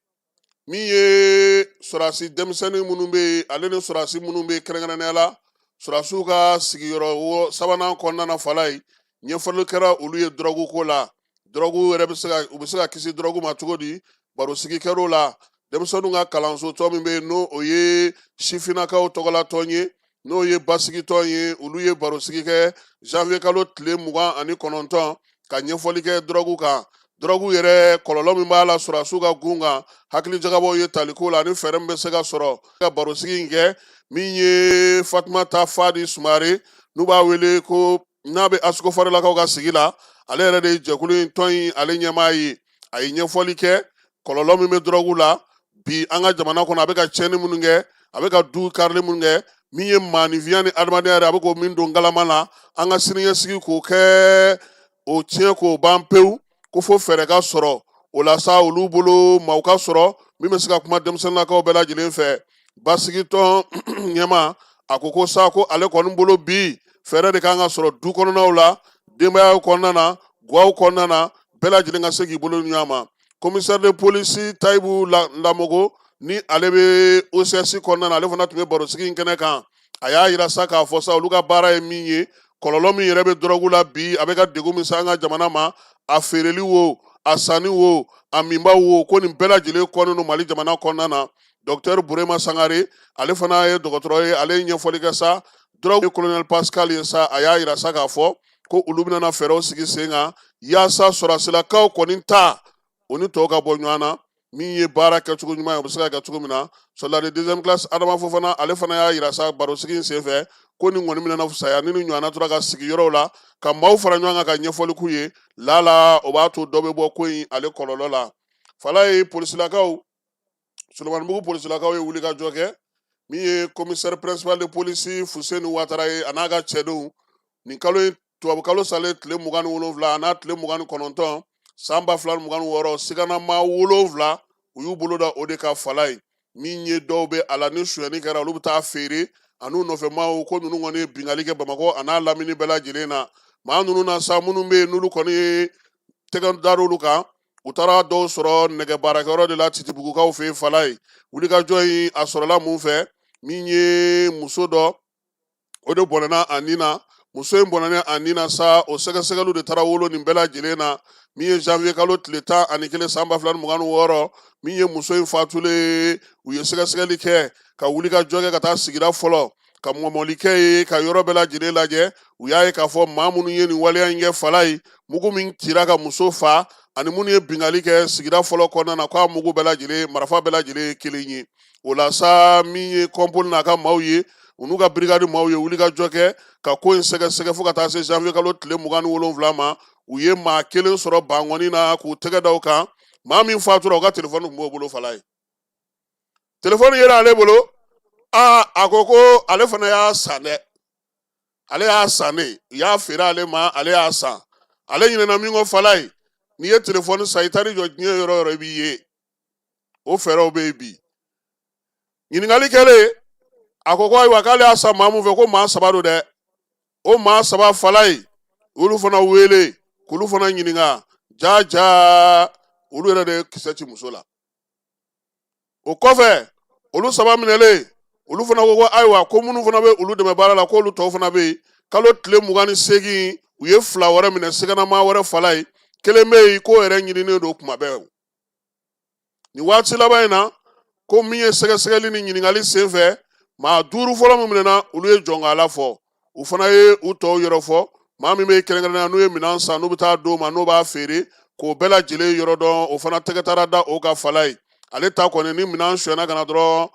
min ye, sɔrɔdasi denmisɛnnin minnu bɛ yen, ale ni sɔrɔdasi minnu bɛ yen, kɛrɛnkɛrɛnnenya la sɔrɔdasiw ka sigiyɔrɔ sabanan kɔnɔna na, fala ye, ɲɛfɔli kɛra olu ye dɔrɔgu ko la. Dɔrɔgu yɛrɛ bɛ se ka, u bɛ se ka kisi dɔrɔgu ma cogo di? Barosigi kɛr'o la. Denmisɛnninw ka kalanso tɔn min bɛ yen, n'o o ye sifinnakaw tɔgɔla tɔn ye, n'o ye basigi tɔn ye, olu ye barosigi kɛ janvier kalo tile 29 ka ɲɛfɔli kɛ dɔrɔgu kan, dɔrɔgu yɛrɛ kɔlɔlɔ min b'a la sɔrɔdasiw ka gun kan. Hakili jagabɔw ye taliko la ani fɛɛrɛ min bɛ se ka sɔrɔ ka barosigi in kɛ. Min ye Fatumata Fadi Sumare, n'u b'a wele ko n'a bɛ Asikofarilakaw ka sigi la, ale yɛrɛ de ye jɛkulu in tɔn in ale ɲɛmaa ye. A ye ɲɛfɔli kɛ kɔlɔlɔ min bɛ dɔrɔgu la bi an ka jamana kɔnɔ, a bɛ ka tiɲɛni minnu kɛ, a bɛ ka du karili minnu kɛ, min ye maaninfinya ni adamadenya yɛrɛ, a bɛ k'o min don galama na an ka siniɲɛsigi k'o kɛ o tiɲɛ k'o ban pewu, ko fo fɛɛrɛ ka sɔrɔ o la sa. Olu bolo maaw ka sɔrɔ min bɛ se ka kuma denmisɛnninnakaw bɛɛ lajɛlen fɛ. Basigitɔn ɲɛmaa a ko ko sa, ko ale kɔni bolo bi fɛɛrɛ de kan ka sɔrɔ du kɔnɔnaw la, denbayaw kɔnɔna na, gaw kɔnɔna na, bɛɛ lajɛlen ka se k'i bolo ɲɔgɔn ma. Commissaire de police Tayibu Lamogo, ni ale bɛ OCS kɔnɔna na, ale fana tun bɛ barosigi in kɛnɛ kan. A y'a yira sa k'a fɔ sa, olu ka baara ye min ye, kɔlɔlɔ min yɛrɛ bɛ dɔrɔgu la bi, a bɛ ka degun min se an ka jamana ma, a feereli wo, a sanni wo, a minbaw wo, ko nin bɛɛ lajɛlen kɔnnen don Mali jamana kɔnɔna na. Docteur Burema Sangare, ale fana ye dɔgɔtɔrɔ ye, ale ye ɲɛfɔli kɛ sa dɔrɔgu. Colonel Pascal ye sa, a y'a yira sa k'a fɔ ko olu bɛna fɛɛrɛw sigi sen kan yaasa sɔrɔdasilakaw kɔni ta o ni tɔw ka bɔ ɲɔgɔn na, min ye baara kɛcogo ɲuman ye, o bɛ se ka kɛ cogo min na. Soldat de deuxième classe Adama Fofana, ale fana y'a yira sa barosigi in senfɛ ko nin kɔni bɛna fisaya ni nin ɲɔgɔnna tora ka sigi yɔrɔw la ka maaw fara ɲɔgɔn kan ka ɲɛfɔli k'u ye, lala o b'a to dɔ bɛ bɔ ko in ale kɔlɔlɔ la. Falaye polisilakaw, Solomanibugu polisilakaw ye wulikajɔ kɛ. Min ye commissaire principal de police Fuseni Watara ye, a n'a ka cɛdenw, nin kalo in tubabukalo salen tile 27 a n'a tile 29 san 2026, siganamaa 7 u y'u bolo da o de ka Falaye. Min ye dɔw bɛ a la ni sonyɛni kɛra, olu bɛ taa feere an'u nɔfɛmaaw, ko ninnu kɔni ye binkanni kɛ Bamakɔ a n'a lamini bɛɛ lajɛlen na. Maa ninnu na sa, minnu bɛ yen n'olu kɔni ye tɛgɛ dar'olu kan, u taara dɔw sɔrɔ nɛgɛ baarakɛyɔrɔ de la Titibugukaw fɛ yen Falaye. Wulikajɔ in a sɔrɔla mun fɛ? Min ye muso dɔ, o de bɔnɛna a ni na. Muso in bɔnɛna a ni na sa, o sɛgɛsɛgɛliw de taara wolo nin bɛɛ lajɛlen na. Min ye janvier kalo tile 11 san 2026, min ye muso in fatulen, u ye sɛgɛsɛgɛli kɛ ka wulikajɔ kɛ ka taa sigida fɔlɔ ka mɔmɔli kɛ ye, ka yɔrɔ bɛɛ lajɛlen lajɛ. U y'a ye k'a fɔ maa minnu ye nin waleya in kɛ Falaye, mugu min cira ka muso fa ani minnu ye binkanni kɛ sigida fɔlɔ kɔnɔna na, k'a mugu bɛɛ lajɛlen, marifa bɛɛ lajɛlen ye kelen ye. O la sa, min ye kɔnpoli n'a ka maaw ye, u n'u ka brigade maaw ye wulikajɔ kɛ ka ko in sɛgɛsɛgɛ fo ka taa se janvier kalo tile 27 ma. U ye maa kelen sɔrɔ bankɔni na k'u tɛgɛ da o kan. Maa min fatura, o ka telefɔni tun b'o bolo Falaye. Telefɔni yera ale bolo. Aa, a ko ko ale fana y'a san dɛ, ale y'a san de, u y'a feere ale ma, ale y'a san. Ale ɲinɛna min kɔ Falaye, n'i ye telefɔni san, i taar'i jɔ diɲɛ yɔrɔ o yɔrɔ, i b'i ye. O fɛɛrɛw bɛ yen bi. Ɲininkali kɛlen, a ko ko ayiwa, k'ale y'a san maa mun fɛ, ko maa saba don dɛ. O maa saba Falaye, olu fana wele k'olu fana ɲininka. Ja ja, olu yɛrɛ de ye kisɛ ci muso la. O kɔfɛ, olu saba minɛlen, olu fana ko ko ayiwa, ko minnu fana bɛ olu dɛmɛ baara la, k'olu tɔw fana bɛ yen. Kalo tile 28, u ye fila wɛrɛ minɛ, siganamaa wɛrɛ Falaye. Kelen bɛ yen k'o yɛrɛ ɲininen don kuma bɛɛ nin waati laban in na. Ko min ye sɛgɛsɛgɛli ni ɲininkali senfɛ, maa duuru fɔlɔ min minɛna, olu ye jɔnkala fɔ, u fana ye u tɔw yɔrɔ fɔ. Maa min bɛ kɛrɛnkɛrɛnnenya n'u ye minɛn san, n'u bɛ taa d'o ma, n'o b'a feere, k'o bɛɛ lajɛlen yɔrɔ dɔn, o fana tɛgɛ taara da o kan Falaye. Ale ta kɔni, ni minɛn sonyɛna ka na dɔrɔn,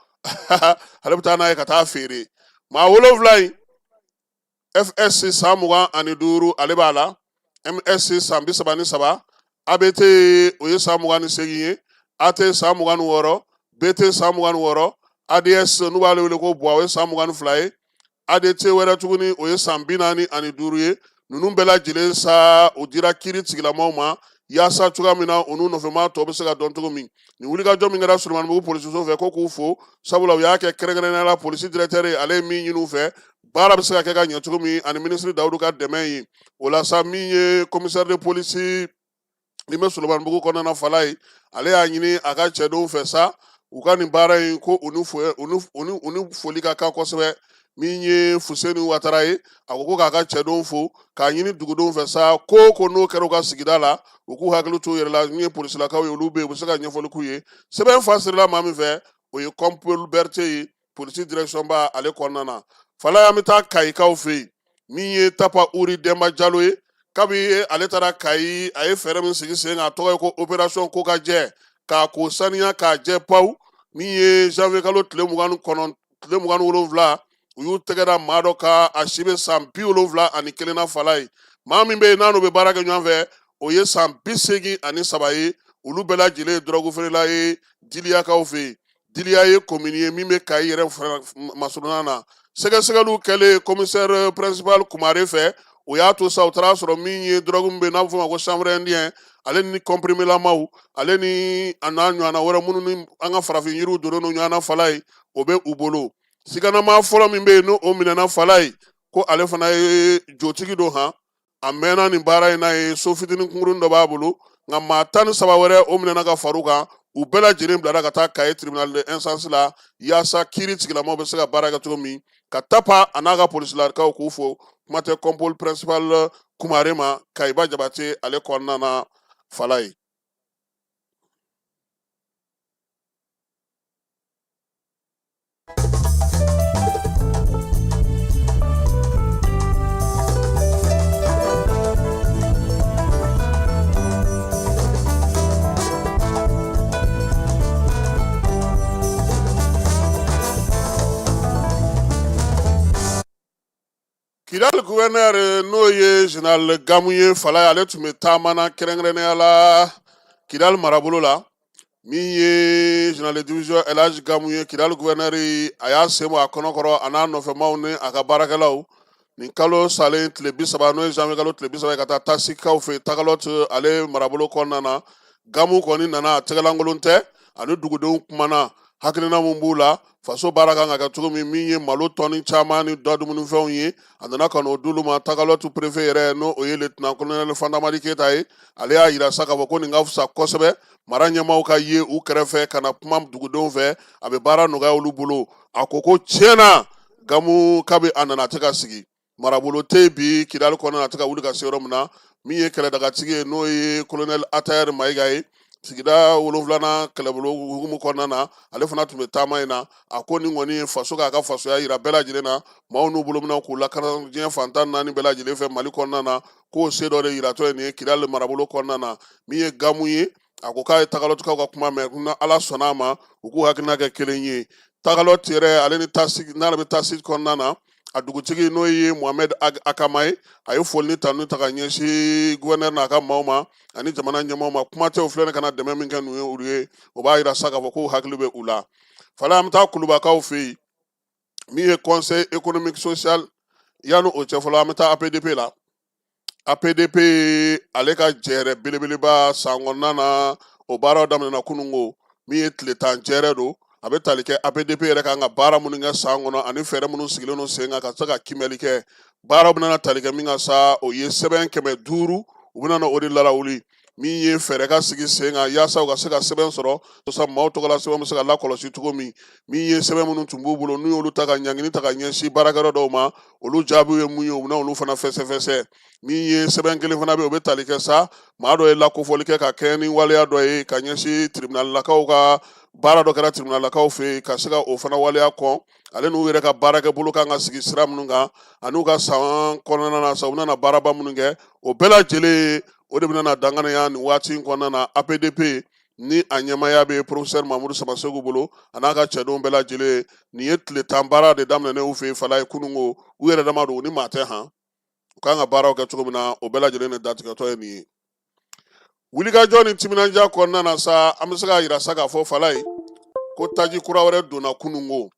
ale bɛ taa n'a ye ka taa feere. Maa wolonwula in, FS san 25, ale b'a la, MS san 33, ABT o ye san 28 ye, AT san 26, BT san 26, ADS n'u b'ale wele ko Buwa, o ye san 22 ye, ADT wɛrɛ tuguni, o ye san 45 ye. Ninnu bɛɛ lajɛlen sa, o dira kiiri tigilamaw ma. yaasa cogoya min na u n'u nɔfɛmaa tɔ bɛ se ka dɔn cogo min. Nin wulikajɔ min kɛra Solomanibugu polisiso fɛ, ko k'u fo, sabula u y'a kɛ kɛrɛnkɛrɛnnenya la polisi directeur ye, ale ye min ɲini u fɛ, baara bɛ se ka kɛ ka ɲɛ cogo min, ani minisiri Dawudu ka dɛmɛ ye o la sa. Min ye commissaire de police min bɛ Solomanibugu kɔnɔna na, Falaye, ale y'a ɲini a ka cɛdenw fɛ sa, u ka nin baara in ko u ni u ni foli ka kan kosɛbɛ. Min ye Fuseni Watara ye, a ko k'a ka cɛdenw fo, k'a ɲini dugudenw fɛ sa, ko ko n'o kɛra u ka sigida la, u k'u hakili to u yɛrɛ la. Min ye polisilakaw ye, olu bɛ yen, u bɛ se ka ɲɛfɔli k'u ye. Sɛbɛn fa sirila maa min fɛ, o ye Kɔnpol Berete ye, polisi direction ba ale kɔnɔna na. Falaye, an bɛ taa Kayikaw fɛ yen. Min ye Tapa Uri Denba Jalo ye, kabi ale taara Kayi, a ye fɛɛrɛ min sigi sen kan, a tɔgɔ ye ko opération ko ka jɛ, k'a ko saniya k'a jɛ pawu. Min ye janvier kalo tile 29, tile 27, u y'u tɛgɛ da maa dɔ kan, a si bɛ san 71 na. Falaye, maa min bɛ yen n'a n'o bɛ baara kɛ ɲɔgɔn fɛ, o ye san 83 ye. Olu bɛɛ lajɛlen ye dɔrɔgu feerela ye Diliyakaw fɛ yen. Diliya ye komini ye min bɛ Kayi yɛrɛ masurunna na. Sɛgɛsɛgɛliw kɛlen commissaire principal Kumare fɛ, o y'a to sa u taara sɔrɔ min ye dɔrɔgu min bɛ yen n'a bɛ f'o ma ko chanvre indien, ale ni comprimé lamaw, ale ni a n'a ɲɔgɔnna wɛrɛ minnu ni an ka farafin yiriw donnen don ɲɔgɔn na, Falaye, o bɛ u bolo. Siganama fɔlɔ min bɛ yen n'o o minɛna, Falaye, ko ale fana ye jotigi don han, a mɛnna nin baara in na ye, so fitinin kunkurun dɔ b'a bolo. Nka maa 13 wɛrɛ, o minɛna ka far'u kan. U bɛɛ lajɛlen bilara ka taa Kaye tribunal de instance la, yaasa kiiri tigilamaw bɛ se ka baara kɛ cogo min. Ka Tapa a n'a ka polisilakaw k'u fo, kuma tɛ compol principal Kumare ma, Kayiba Jabate ale kɔnɔna na, Falaye. Kidali gouverneur, n'o ye général Gamu ye, Falaye, ale tun bɛ taama na kɛrɛnkɛrɛnnenya la Kidali marabolo la. Min ye général de division Elhaji Gamu ye, Kidali gouverneur, a y'a sen bɔ a kɔnɔkɔrɔ, a n'a nɔfɛmaw ni a ka baarakɛlaw, nin kalo salen tile 30, n'o ye janvier kalo tile 30 ye, ka taa Tasikaw fɛ Tagalɔt ale marabolo kɔnɔna na. Gamu kɔni nana, a tɛgɛlankolon tɛ, ani dugudenw kumana hakilina mun b'u la, faso baara kan ka kɛ cogo min. Min ye malo tɔni caman ni dɔ dumunifɛnw ye, a nana ka n'o d'olu ma. Tagalɔtu préfet yɛrɛ, n'o o ye lieutenant colonel Fandamadi Keyita ye, ale y'a yira sa k'a fɔ ko nin ka fisa kosɛbɛ, mara ɲɛmaaw ka ye u kɛrɛfɛ ka na kuma dugudenw fɛ, a bɛ baara nɔgɔya olu bolo. A ko ko tiɲɛ na, Gamu kabi a nana, a tɛ ka sigi, marabolo tɛ yen bi Kidali kɔnɔna, a tɛ ka wuli ka se yɔrɔ min na. Min ye kɛlɛdagatigi ye, n'o ye colonel Atayɛri Mayiga ye, sigida wolonfilanan kɛlɛbolo hukumu kɔnɔna na, ale fana tun bɛ taama in na. A ko nin kɔni ye faso k'a ka fasoya yira bɛɛ lajɛlen na, maaw n'u bolo k'u lakana diɲɛ fan 14 bɛɛ lajɛlen fɛ Mali kɔnɔna na, k'o se dɔ de yiratɔ ye nin ye Kidali marabolo kɔnɔna na. Min ye Gamu ye, a ko k'a ye Tagalɔtikaw ka kuma mɛn, ni Ala sɔnna a ma, u k'u hakilina kɛ kelen ye. Tagalɔt yɛrɛ, ale ni tasi n'ale bɛ tasi kɔnɔna na, a dugutigi, n'o ye Mohamɛd Akama ye, a ye foli ni tanu ta ka ɲɛsin gouverneur n'a ka maaw ma ani jamana ɲɛmaaw ma. Kuma tɛ, u filɛ ka na dɛmɛ min kɛ n'u ye olu ye, o b'a yira sa k'a fɔ k'u hakili bɛ u la. Fala, an bɛ taa Kulubakaw fɛ yen. Min ye conseil économique social, yanni o cɛ fɔlɔ, an bɛ taa APDP la. APDP ale ka jɛrɛ belebeleba san kɔnɔna na, o baaraw daminɛna kununko. Min ye tile 10 jɛrɛ don, a bɛ tali kɛ APDP yɛrɛ kan ka baara minnu kɛ san kɔnɔ ani fɛɛrɛ minnu sigilen don sen kan ka se ka kiimɛli kɛ. Baaraw bɛna tali kɛ min kan sa, o ye sɛbɛn 500, u bɛna o de larawuli. Min ye fɛɛrɛ ka sigi sen kan yaasa u ka se ka sɛbɛn sɔrɔ sa, maaw tɔgɔla sɛbɛn bɛ se ka lakɔlɔsi cogo min. Min ye sɛbɛn minnu tun b'u bolo, n'u y'olu ta ka ɲangini ta ka ɲɛsin baarakɛyɔrɔ dɔw ma, olu jaabiw ye mun ye, u bɛna olu fana fɛsɛfɛsɛ. Min ye sɛbɛn kelen fana bɛ, o bɛ tali kɛ sa, maa dɔ ye lakofɔli kɛ ka kɛɲɛ ni waleya dɔ ye ka ɲɛsin tribunalilakaw ka baara dɔ kɛra tribunalilakaw fɛ yen, ka se ka o fana waleya kɔn, ale n'u yɛrɛ ka baarakɛ bolo kan ka sigi sira minnu kan, ani u ka san kɔnɔna na sa, u bɛna baaraba minnu kɛ, o bɛɛ lajɛlen o de bɛna danganiya nin waati in kɔnɔna na. APDP ni a ɲɛmaaya bɛ professeur Mamudu Samasegu bolo, a n'a ka cɛdenw bɛɛ lajɛlen, nin ye tile 10 baara de daminɛnen u fɛ yen, Falaye, kununko. U yɛrɛ dama don, u ni maa tɛ han, u kan ka baaraw kɛ cogo min na, o bɛɛ lajɛlen de datigɛtɔ ye nin ye. Wulikajɔ ni timinandiya kɔnɔna na sa, an bɛ se k'a yira sa k'a fɔ, Falaye, ko taji kura wɛrɛ donna kununko.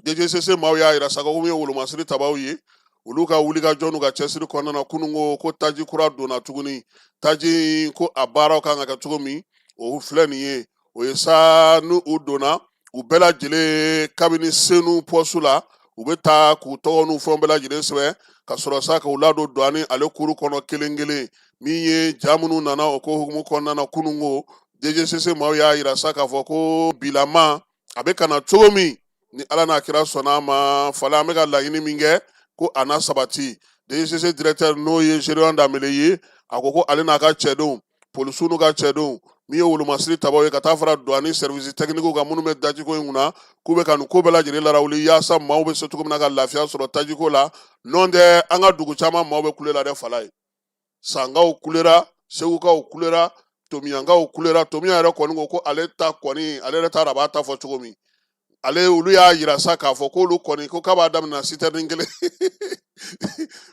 DGCC maaw y'a yira sa ko min ye wolomasiri tabaw ye, Olu ka wulikajɔ n'u ka cɛsiri kɔnɔna na, kununko ko taji kura donna tuguni. Taji ko a baaraw kan ka kɛ cogo min, o filɛ nin ye. O ye sa, n'u u donna, u bɛɛ lajɛlen kabini Senu pɔsu la, u bɛ taa k'u tɔgɔ n'u fɛnw bɛɛ lajɛlen sɛbɛn ka sɔrɔ sa k'u ladon douane ale kuru kɔnɔ kelen kelen. Min ye ja minnu nana o ko hukumu kɔnɔna na, kununko DGCC maaw y'a yira sa k'a fɔ ko bilama a bɛ ka na cogo min, ni Ala n'a kira sɔnna a ma, fala an bɛ ka laɲini min kɛ ko a na sabati. DGCC directeur, n'o ye Gédéon Danbele ye, a ko ale n'a ka cɛdenw, polisiw n'u ka cɛdenw, min ye wolomasiri tabaw ye, ka taa fara douane service technique kan minnu bɛ tajiko in kunna, k'u bɛ ka nin ko bɛɛ lajɛlen larawuli yaasa maaw bɛ se cogo min na ka lafiya sɔrɔ tajiko la. N'o tɛ, an ka dugu caman maaw bɛ kule la dɛ, fala ye. Sankaw kulera, Segukaw kulera, Tomiyankaw kulera. Tomiya yɛrɛ kɔni ko ale ta kɔni, ale yɛrɛ t'a dɔn a b'a ta fɔ cogo min. Ale olu y'a yira sa k'a fɔ k'olu kɔni ko k'a b'a daminɛ sitɛrini kelen,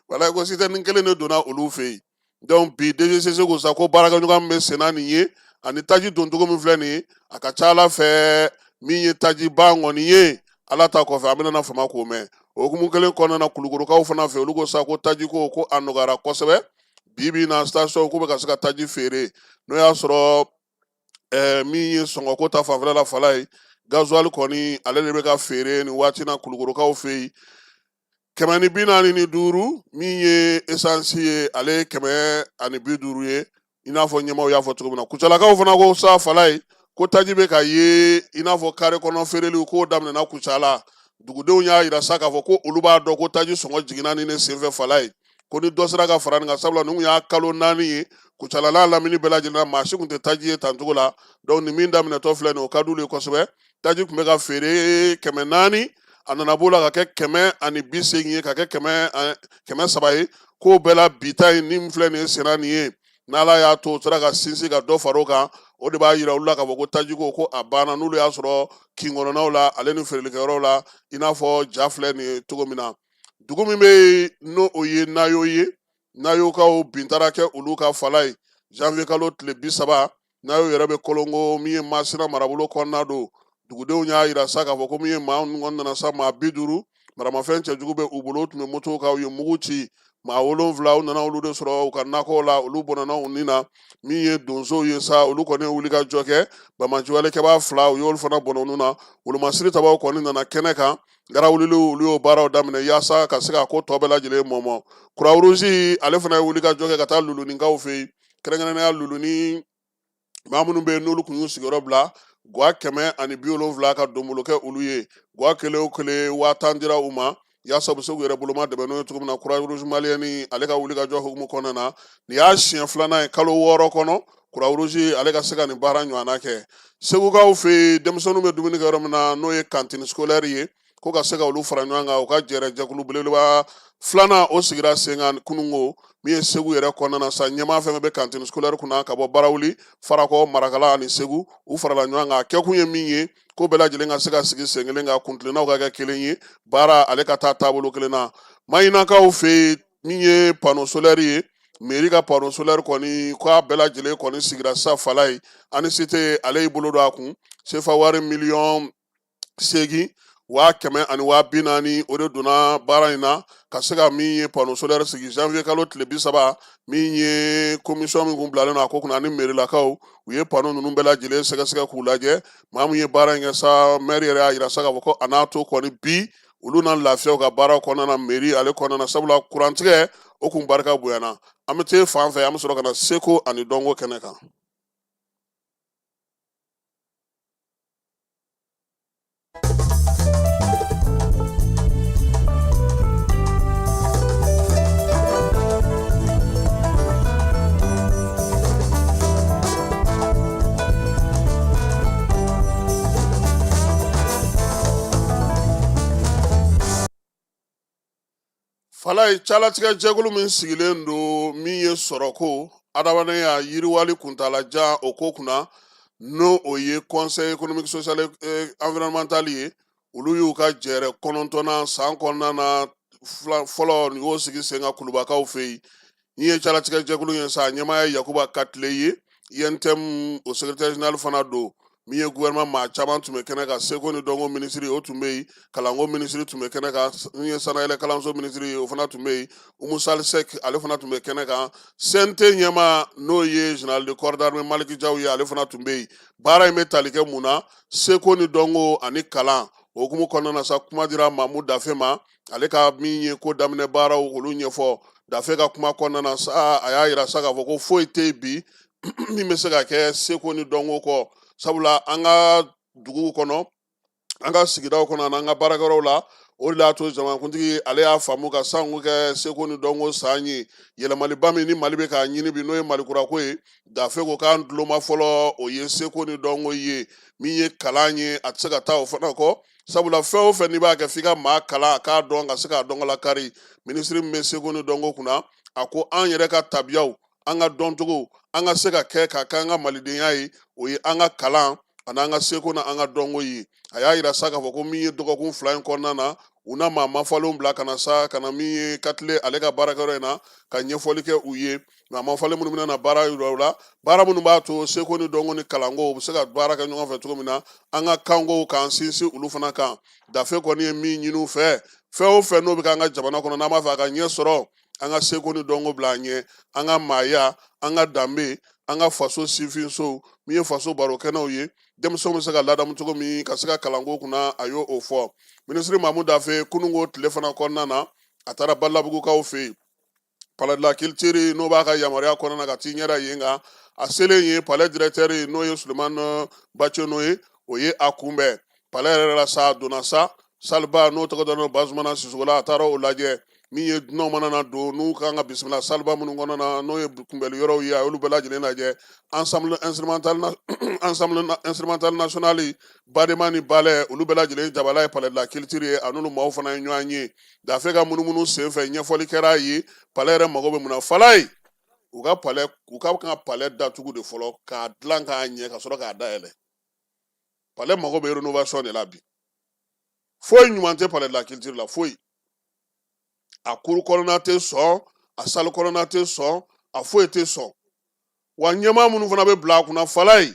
wala ko sitɛrini kelen de donna olu fɛ yen. Donc bi DGCC ko sa ko baarakɛɲɔgɔn min bɛ senna nin ye, ani taji doncogo min filɛ nin ye, a ka ca Ala fɛ, min ye taji ban kɔni ye, Ala ta kɔfɛ, an bɛna na fama k'o mɛn. O hukumu kelen kɔnɔna na, Kulukorokaw fana fɛ, olu ko sa ko taji ko a nɔgɔyara kosɛbɛ bi bi in na. Station k'u bɛ ka se ka taji feere, n'o y'a sɔrɔ min ye sɔngɔko ta fanfɛla la, fala ye, gasoil kɔni ale de bɛ ka feere nin waati na Kulukorokaw fɛ yen 145. Min ye esansi ye, ale ye 150 ye, i n'a fɔ ɲɛmaaw y'a fɔ cogo min na. Kucalakaw fana ko sa, fala ye, ko taji bɛ ka ye i n'a fɔ kare kɔnɔ feereliw k'o daminɛna Kucala. Dugudenw y'a yira sa k'a fɔ ko olu b'a dɔn ko taji sɔngɔ jiginna nin de senfɛ, fala ye, ko ni dɔ sera ka fara nin kan, sabula nin kun y'a kalo 4 ye Kucala n'a lamini bɛɛ lajɛlen na, maa si kun tɛ taji ye tancogo la. Donc nin min daminɛtɔ filɛ nin, o ka d'olu ye kosɛbɛ. Taji tun bɛ ka feere 400, a nana b'o la ka kɛ 180 ye, ka kɛ 300 ye. K'o bɛɛ la, bi ta in ni filɛ nin ye senna nin ye, n'Ala y'a to o sera ka sinsin ka dɔ far'o kan, o de b'a yira olu la k'a fɔ ko tajiko ko a banna, n'olu y'a sɔrɔ kin kɔnɔnaw la ale ni feerelikɛyɔrɔw la, i n'a fɔ ja filɛ nin ye cogo min na. Dugu min bɛ yen, n'o o ye Nayo ye, Nayokaw bin taara kɛ olu ka fala ye janvier kalo tile 30. Nayo yɛrɛ bɛ Kolongo, min ye Masina marabolo kɔnɔna don. Dugudenw y'a yira sa k'a fɔ ko min ye maa ninnu kɔni nana sa, maa 50, maramafɛn cɛjugu bɛ u bolo, u tun bɛ moto kan, u ye mugu ci. Maa 7, u nana olu de sɔrɔ u ka nakɔw la, olu bɔnɛna u ni na. Min ye donsow ye sa, olu kɔni ye wulikajɔ kɛ, banbaanciwalekɛbaa 2, u y'olu fana bɔnɛ u na. Wolomasiri tabaw kɔni nana kɛnɛ kan, garawuliliw, olu y'o baaraw daminɛ yaasa ka se ka ko tɔ bɛɛ lajɛlen mɔmɔ. Croix-Rouge ale fana ye wulikajɔ kɛ ka taa Luluninkaw fɛ yen, kɛrɛnkɛrɛnnenya Luluni maa minnu bɛ yen n'olu tun y'u sigiyɔrɔ bila, gwa 170 ka donbolo kɛ olu ye. Gwa kelen o kelen 10,000 dira u ma yaasa u bɛ se k'u yɛrɛ boloma dɛmɛ n'o ye cogo min na. Croix-Rouge malienne ale ka wulikajɔ hukumu kɔnɔna na, nin y'a siɲɛ filanan ye kalo 6 kɔnɔ, Croix-Rouge ale ka se ka nin baara ɲɔgɔnna kɛ. Segukaw fɛ yen, denmisɛnninw bɛ dumuni kɛ yɔrɔ min na, n'o ye cantine scolaire ye, ko ka se ka olu fara ɲɔgɔn kan, u ka jɛrɛ jɛkulu belebeleba filanan o sigira sen kan kununko, min ye Segu yɛrɛ kɔnɔna na sa. Ɲɛmaa fɛn fɛn bɛ cantine scolaire kunna ka bɔ Barawuli, Farakɔ, Marakala ani Segu, u farala ɲɔgɔn kan. A kɛkun ye min ye, ko bɛɛ lajɛlen ka se ka sigi sen kelen kan, kuntilennaw ka kɛ kelen ye, baara ale ka taa taabolo kelen na. Mahinakaw fɛ yen, min ye panneau solaire ye, mairie ka panneau solaire kɔni k'a bɛɛ lajɛlen kɔni sigira sa, fala ye. ANICT ale y'i bolo don a kun, sefa wari miliyɔn 8, 140,000, o de donna baara in na ka se ka min ye panneau solaire sigi janvier kalo tile 30. Min ye commission min kun bilalen don a ko kunna ani mairilakaw, u ye panneau ninnu bɛɛ lajɛlen sɛgɛsɛgɛ k'u lajɛ. Maa min ye baara in kɛ sa, maire yɛrɛ y'a yira sa k'a fɔ ko a n'a to kɔni bi olu na lafiya u ka baara kɔnɔna na, mairie ale kɔnɔna na, sabula kurantigɛ o kun barika bonyana. An bɛ taa fan fɛ, an bɛ sɔrɔ ka na seko ani dɔnko kɛnɛ kan. Falaye, calatigɛ jɛkulu min sigilen don min ye sɔrɔko, adamadenya yiriwali kuntaalajan o ko kunna, n'o o ye Conseil économique, social et environnemental ye, olu y'u ka jɛrɛ 9nan san kɔnɔna na fɔlɔ nin y'o sigi sen kan Kulubakaw fɛ yen. Min ye calatigɛ jɛkulu ye sa, ɲɛmaa ye Yakuba Katile ye, UNTM o secrétaire général fana don. Min ye gouvernement maa caman tun bɛ kɛnɛ kan, seko ni dɔnko minisiri o tun bɛ yen, kalanko minisiri tun bɛ kɛnɛ kan, min ye sanayɛlɛ kalanso minisiri ye o fana tun bɛ yen, Umu Sali Sɛk ale fana tun bɛ kɛnɛ kan, CNT ɲɛmaa n'o ye général de corps d'armée Maliki Jaw ye, ale fana tun bɛ yen. Baara in bɛ tali kɛ mun na? Seko ni dɔnko ani kalan. O hukumu kɔnɔna na sa, kuma dira Mamu Dafe ma, ale ka min ye ko daminɛ baaraw olu ɲɛfɔ. Dafe ka kuma kɔnɔna na sa, a y'a yira sa k'a fɔ ko foyi tɛ yen bi min bɛ se ka kɛ seko ni dɔnko kɔ, sabula an ka duguw kɔnɔ, an ka sigidaw kɔnɔ ani an ka baarakɛyɔrɔw la. O de y'a to jamanakuntigi ale y'a faamu ka sanko kɛ seko ni dɔnko san ye. Yɛlɛmaliba min ni Mali bɛ k'a ɲini bi, n'o ye Mali kurako ye, Dafe ko k'an duloma fɔlɔ o ye seko ni dɔnko ye. Min ye kalan ye, a tɛ se ka taa o fana kɔ, sabula fɛn o fɛn n'i b'a kɛ, f'i ka maa kalan a k'a dɔn ka se k'a dɔnko lakari. Minisiri min bɛ seko ni dɔnko kunna, a ko an yɛrɛ ka tabiyaw, an ka dɔncogo, an ka se ka kɛ ka k'an ka malidenya ye, o ye an ka kalan ani an ka seko na an ka dɔnko ye. A y'a yira sa k'a fɔ ko min ye dɔgɔkun 2 in kɔnɔna na, u na maa mafalenw bila ka na sa, ka na min ye katile ale ka baarakɛyɔrɔ in na, ka ɲɛfɔli kɛ u ye. Maa mafalen minnu bɛna na baara yira u la, baara minnu b'a to seko ni dɔnko ni kalanko u bɛ se ka baara kɛ ɲɔgɔn fɛ cogo min na, an ka kankow k'an sinsin olu fana kan. Dafe kɔni ye min ɲini u fɛ, fɛn o fɛn n'o bɛ k'an ka jamana kɔnɔ, n'an b'a fɛ a ka ɲɛ sɔrɔ, an ka seko ni dɔnko bila an ɲɛ, an ka maaya, an ka danbe, an ka faso sifinsow, min ye faso barokɛnɛw ye, denmisɛnw bɛ se ka ladamu cogo min ka se ka kalanko kunna, a y'o o fɔ. Minisiri Mamu Dafe, kununko tile fana kɔnɔna na, a taara Balabugukaw fɛ yen, palais de la culture, n'o b'a ka yamaruya kɔnɔna na, ka t'i ɲɛda yen kan. A selen yen, palais directeur n'o ye Sulemani Baceno ye, o ye a kunbɛn palais yɛrɛ la sa. A donna sa saliba n'o tɔgɔ dɔn Bazumana Sisoko la, a taara o lajɛ. Min ye dunanw mana na don, n'u kan ka bisimila saliba minnu kɔnɔna na, n'o ye kunbɛli yɔrɔw ye, a y'olu bɛɛ lajɛlen lajɛ. Ensemble instrumental national, badema ni balɛ, olu bɛɛ lajɛlen jabala ye palais de la culture ye, a n'olu maaw fana ye ɲɔgɔn ye. Dafe ka munumunu senfɛ, ɲɛfɔli kɛra a ye palais yɛrɛ mago bɛ mun na. Falaye, u ka palais, u ka kan ka palais datugu de fɔlɔ k'a dilan k'a ɲɛ ka sɔrɔ k'a dayɛlɛ. Palais mago bɛ rénovation de la bi. Foyi ɲuman tɛ palais de la culture la, foyi. A cour kɔnɔna tɛ sɔn, a salle kɔnɔna tɛ sɔn, a foyi tɛ sɔn. Wa ɲɛmaa minnu fana bɛ bila a kunna, Falaye,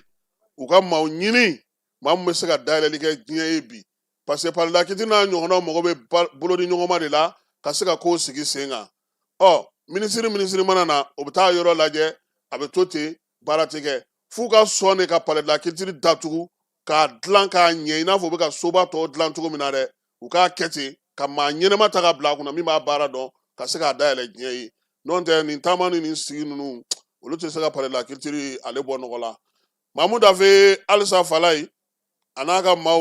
u ka maaw ɲini, maa min bɛ se ka dayɛlɛli kɛ diɲɛ ye bi, parce que palais de la culture n'a ɲɔgɔnnaw mago bɛ bolodi ɲɔgɔnma de la ka se ka kow sigi sen kan. Ɔ minisiri mana na, o bɛ taa yɔrɔ lajɛ, a bɛ to ten, baara tɛ kɛ. F'u ka sɔn de ka palais de la culture datugu k'a dilan k'a ɲɛ, i n'a fɔ u bɛ ka soba tɔw dilan cogo min na dɛ. U k'a kɛ ten ka maa ɲɛnɛma ta ka bila a kunna min b'a baara dɔn ka se k'a dayɛlɛ diɲɛ ye. N'o tɛ, nin taama ni nin sigi ninnu, olu tɛ se ka palais de la culture ale bɔ nɔgɔ la. Mamu Dafe halisa, Falaye, a n'a ka maaw,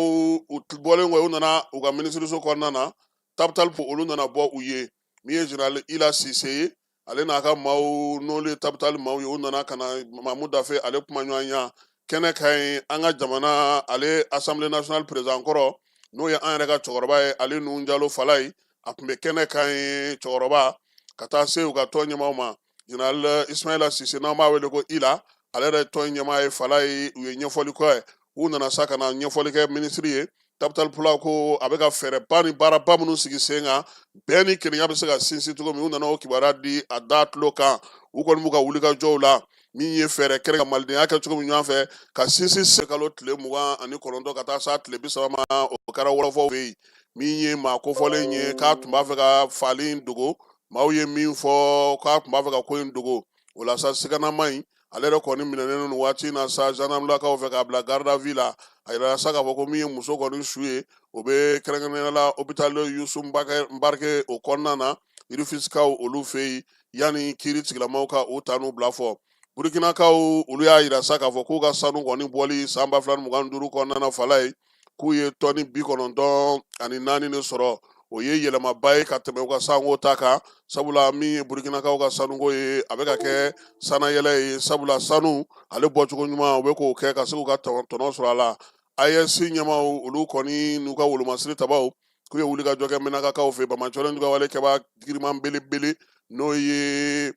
u bɔlen kɔ, u nana u ka minisiriso kɔnɔna na, Tabital, olu nana bɔ u ye. Min ye général Ila Sise ye, ale n'a ka maaw, n'olu ye Tabital maaw ye, u nana ka na Mamu Dafe ale kuma ɲɔgɔnya kɛnɛ kan yen. An ka jamana ale assemblée nationale président kɔrɔ, n'o ye an yɛrɛ ka cɛkɔrɔba ye, ale Nuhu Jalo, Falaye, a tun bɛ kɛnɛ kan yen, cɛkɔrɔba, ka taa se u ka tɔn ɲɛmaaw ma. Général Ismaila Sise, n'an b'a wele ko Ila, ale yɛrɛ tɔn ɲɛmaa ye. Falaye, u ye ɲɛfɔli kɛ, u nana sa ka na ɲɛfɔli kɛ minisiri ye. Tabital Pulaaku a bɛ ka fɛɛrɛba ni baaraba minnu sigi sen kan, bɛn ni kelenya bɛ se ka sinsin cogo min, u nana o kibaruya di a da tulo kan. U kɔni b'u ka wulikajɔw la, min ye fɛɛrɛ kɛrɛ ka malidenya kɛ cogo min ɲɔgɔn fɛ ka sinsin. Se kalo tile 29 ka taa s'a tile 30 ma, o kɛra wɔlɔfɔw fɛ yen. Min ye maa kofɔlen ye k'a tun b'a fɛ ka faali in dogo, maaw ye min fɔ k'a tun b'a fɛ ka ko in dogo, o la sa, siganama in ale yɛrɛ kɔni minɛnen don waati in na sa gendarmelakaw fɛ k'a bila garde à vue la. A yirala sa k'a fɔ ko min ye muso kɔni su ye, o bɛ kɛrɛnkɛrɛnnenya la hôpital Youssou Mbarké o kɔnɔna na, Rufisquekaw olu fɛ yen, yanni kiiri tigilamaw ka u ta n'u bila fɔ. Burukinakaw, olu y'a yira sa k'a fɔ k'u ka sanu kɔni bɔli san 2025 kɔnɔna na, Falaye, k'u ye tɔni 94 de sɔrɔ. O ye yɛlɛmaba ye ka tɛmɛ u ka sanko ta kan, sabula min ye burukinakaw ka sanuko ye, a bɛ ka kɛ sanayɛlɛ ye, sabula sanu ale bɔcogo ɲuman, u bɛ k'o kɛ ka se k'u ka tɔnɔ sɔrɔ a la. AES ɲɛmaaw, olu kɔni n'u ka wolomasiri tabaw, k'u ye wulikajɔ kɛ Menakakaw fɛ, banbaanciwale ka wale kɛbaa giriman belebele, n'o ye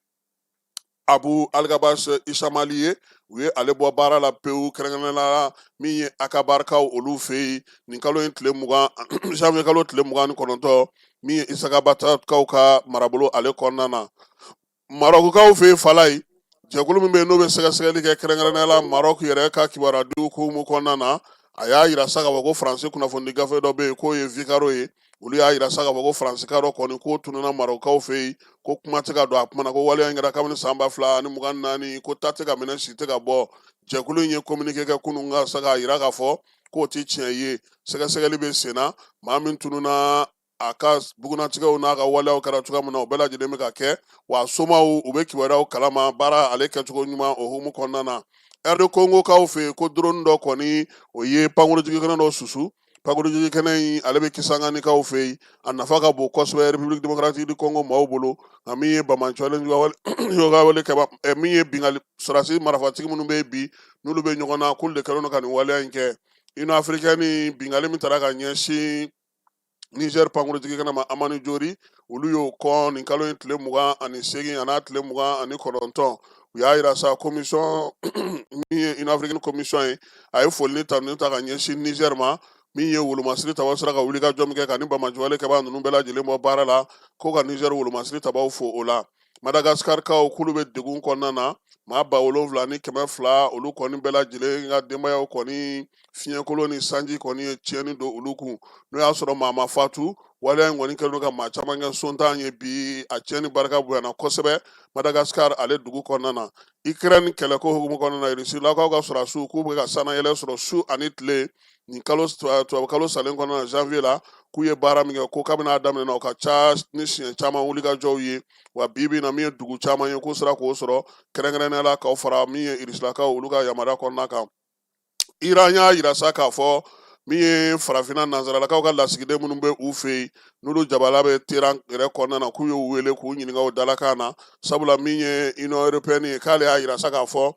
Abu Algabas Isamali ye, u ye ale bɔ baara la pewu, kɛrɛnkɛrɛnnenya la min ye Akabarikaw olu fɛ yen, nin kalo in tile 20, janvier kalo tile 29, min ye Isakabatakaw ka marabolo ale kɔnɔna na, Marɔkukaw fɛ yen. Falaye, Jɛkulu min bɛ yen n'o bɛ sɛgɛsɛgɛli kɛ kɛrɛnkɛrɛnnenya la Maroc yɛrɛ ka kibaruya hukumu kɔnɔna na, a y'a yira sa k'a fɔ ko Faransi kunnafoni gafe dɔ bɛ yen k'o ye Figaro ye. Olu y'a yira sa k'a fɔ ko Faransika dɔ kɔni k'o tununna Marɔkukaw fɛ yen, ko kuma tɛ ka don a kuma na, ko waleya in kɛra kabini san 2024, ko ta tɛ ka minɛ, si tɛ ka bɔ. Jɛkulu in ye communiqué kɛ kunun ka sa k'a yira k'a fɔ k'o tɛ tiɲɛ ye, sɛgɛsɛgɛli bɛ sen na. Maa min tununna, a ka bugunnatigɛw n'a ka waleyaw kɛra cogoya min na, o bɛɛ lajɛlen bɛ ka kɛ, wa somaw u bɛ kibaruyaw kalama baara ale kɛcogo ɲuman o hukumu kɔnɔna na. RD Congo kaw fɛ yen, ko drone dɔ kɔni o ye pankurujigikɛnɛ dɔ susu. Pankurujigikɛnɛ in ale bɛ Kisanganikaw fɛ yen, a nafa ka bon kosɛbɛ République démocratique du Congo maaw bolo. Nka min ye banbaanciwale wale kɛba, min ye binkanni sɔrɔdasi marifatigi minnu bɛ yen bi n'olu bɛ ɲɔgɔn na, k'olu de kɛlen don ka nin waleya in kɛ. Union africaine, binkanni min taara ka ɲɛsin Niger pankurujigikɛnɛ ma Hamani Diori, olu y'o kɔn nin kalo in tile 28 an'a tile 29. U y'a yira sa, commission min ye Union africaine commission ye, a ye foli ni tanuni ta ka ɲɛsin Niger ma, min ye wolomasiri tabaw sera ka wuli ka jɔ min kɛ ka ni banbaanciwale kɛbaa ninnu bɛɛ lajɛlen bɔ baara la, ko ka Niger wolomasiri tabaw fo o la. Madagascar-kaw k'olu bɛ degun kɔnɔna na, maa 7200, olu kɔni bɛɛ lajɛlen ka denbayaw kɔni, fiɲɛkolon ni sanji kɔni ye tiɲɛni don olu kun. N'o y'a sɔrɔ maa ma fatu, waleya in kɔni kɛlen don ka maa caman kɛ sontan ye bi. A tiɲɛni barika bonyana kosɛbɛ Madagascar ale dugu kɔnɔna na. Ukraine kɛlɛko hukumu kɔnɔna na, Rusilakaw ka sɔrɔdasiw k'u bɛ ka sannayɛlɛ sɔrɔ su ani tile nin kalo tubabu kalo salen kɔnɔna na, janvier la, k'u ye baara min kɛ, ko kabini a daminɛna, o ka ca ni siɲɛ caman wulikajɔw ye. Wa bi bi na, min ye dugu caman ye k'u sera k'o sɔrɔ, kɛrɛnkɛrɛnnenya la k'aw fara min ye Rusilakaw olu ka yamaruya kɔnɔna kan. Iran y'a yira sa k'a fɔ min ye farafinna nansaralakaw ka lasigiden minnu bɛ u fɛ yen, n'olu jabala bɛ Teheran yɛrɛ kɔnɔna na, k'u y'u wele k'u ɲininka o dalakan na, sabula min ye Union européenne ye, k'ale y'a yira sa k'a fɔ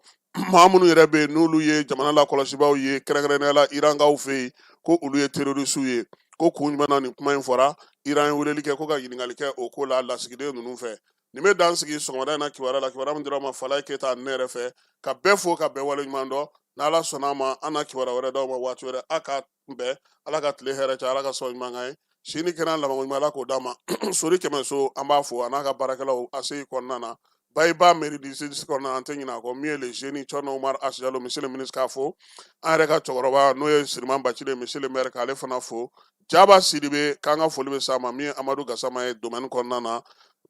maa minnu yɛrɛ bɛ yen n'olu ye jamana lakɔlɔsibaaw ye, kɛrɛnkɛrɛnnenya la Irankaw fɛ yen, ko olu ye terrorisiw ye. Ko kun jumɛn na nin kuma in fɔra? Iran ye weleli kɛ ko ka ɲininkali kɛ o ko la lasigiden ninnu fɛ. Nin bɛ dan sigi sɔgɔmada in na kibaruya la, kibaruya min dira ma Falaye Keyita ne yɛrɛ fɛ. Ka bɛɛ fo ka bɛɛ waleɲuman dɔn. N'Ala sɔnna a ma, an na kibaruya wɛrɛ d'aw ma waati wɛrɛ. A ka bɛn, Ala ka tile hɛrɛ caya, Ala ka sɔn ɲuman kan ye, si ni kɛnɛya labanko ɲuman, Ala k'o d'a ma. Sori Kɛmɛso, an b'a fo a n'a ka baarakɛlaw ACI kɔnɔna na, Bayiba mairie district kɔnɔna, an tɛ ɲinɛ a kɔ. Min ye le jeune Cɔnɔ Umar Asijalo, monsieur le ministre, k'a fo. An yɛrɛ ka cɛkɔrɔba n'o ye Siriman Bacile, monsieur le maire, k'ale fana fo. Jaba Sidibe, k'an ka foli bɛ s'a ma. Min ye Amadu Gasama ye domaine kɔnɔna na,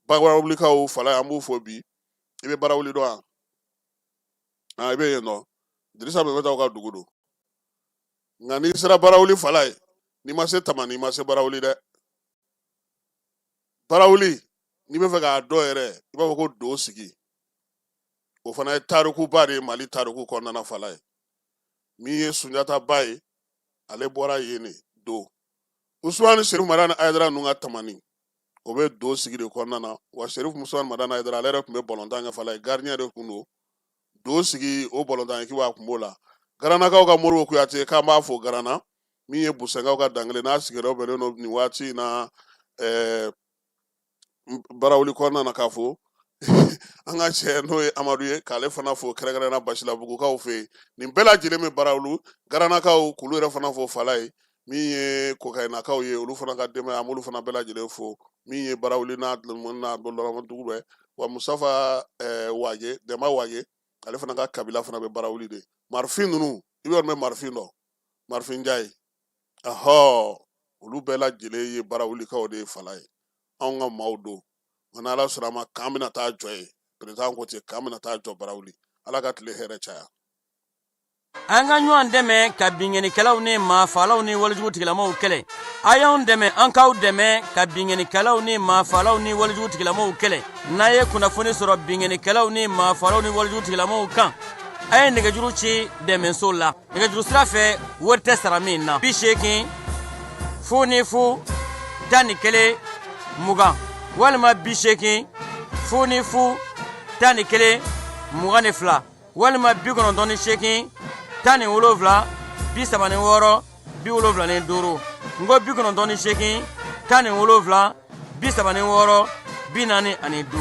Barawulikaw fala, an b'u fo bi. I bɛ Barawuli dɔn wa? I bɛ yen nɔ, Dirisa bɛ taa ka dugu don. Nka n'i sera Barawuli fala ye, n'i ma se Tamani, i ma se Barawuli dɛ. Barawuli, n'i bɛ fɛ k'a dɔn yɛrɛ, i b'a fɔ ko do sigi. O fana ye tarikuba de ye Mali tariku kɔnɔna na fala ye. Min ye Sunjata ba ye, ale bɔra yen de. Do Usumani Serifu Madani Ayidara ninnu ka Tamani, o bɛ do sigi de kɔnɔna na. Wa Serifu Usumani Madani Ayidara, ale yɛrɛ tun bɛ balontan kɛ fala ye, gardien de tun don do sigi o balontan ekipu, a tun b'o la. Garanakaw ka Moribo Kuyate, k'an b'a fo Garana. Min ye Busɛnkaw ka Dankele, n'a sigiyɔrɔ bɛnnen don nin waati in na Barawuli kɔnɔna na, k'a fo. An ka cɛ n'o ye Amadu ye, k'ale fana fo kɛrɛnkɛrɛnnenya Basilabugukaw fɛ yen. Nin bɛɛ lajɛlen bɛ Barawulu. Garanakaw, k'olu yɛrɛ fana fo fala ye. Min ye Kokayinakaw ye, olu fana ka denbaya, an b'olu fana bɛɛ lajɛlen fo. Min ye Barawuli n'a dugu bɛɛ. Wa Musafa Wage, Dɛnba Wage, ale fana ka kabila fana bɛ Barawuli de. Marifin ninnu, i bɛ bɛ marifin dɔn, marifin Njaye, ahɔ, olu bɛɛ lajɛlen ye Barawulikaw de ye fala ye. Anw ka maaw don. Nka n'Ala sɔnna a ma, k'an bɛna taa jɔ yen, président ko ten, k'an bɛna taa jɔ Barawuli. Ala ka tile hɛrɛ caya. An ka ɲɔgɔn dɛmɛ ka binkannikɛlaw ni maafaalaw ni walejugu tigilamaw kɛlɛ. A y'anw dɛmɛ, an k'aw dɛmɛ ka binkannikɛlaw ni maafaalaw ni walejugu tigilamaw kɛlɛ. N'a ye kunnafoni sɔrɔ binkannikɛlaw ni maafaalaw ni walejugu tigilamaw kan, a ye nɛgɛjuru ci dɛmɛso la nɛgɛjuru sira fɛ, wari tɛ sara min na: 80 00 11 20 walima 80 00 11 22 walima 98 17 36 75. N ko 98 17 36 45.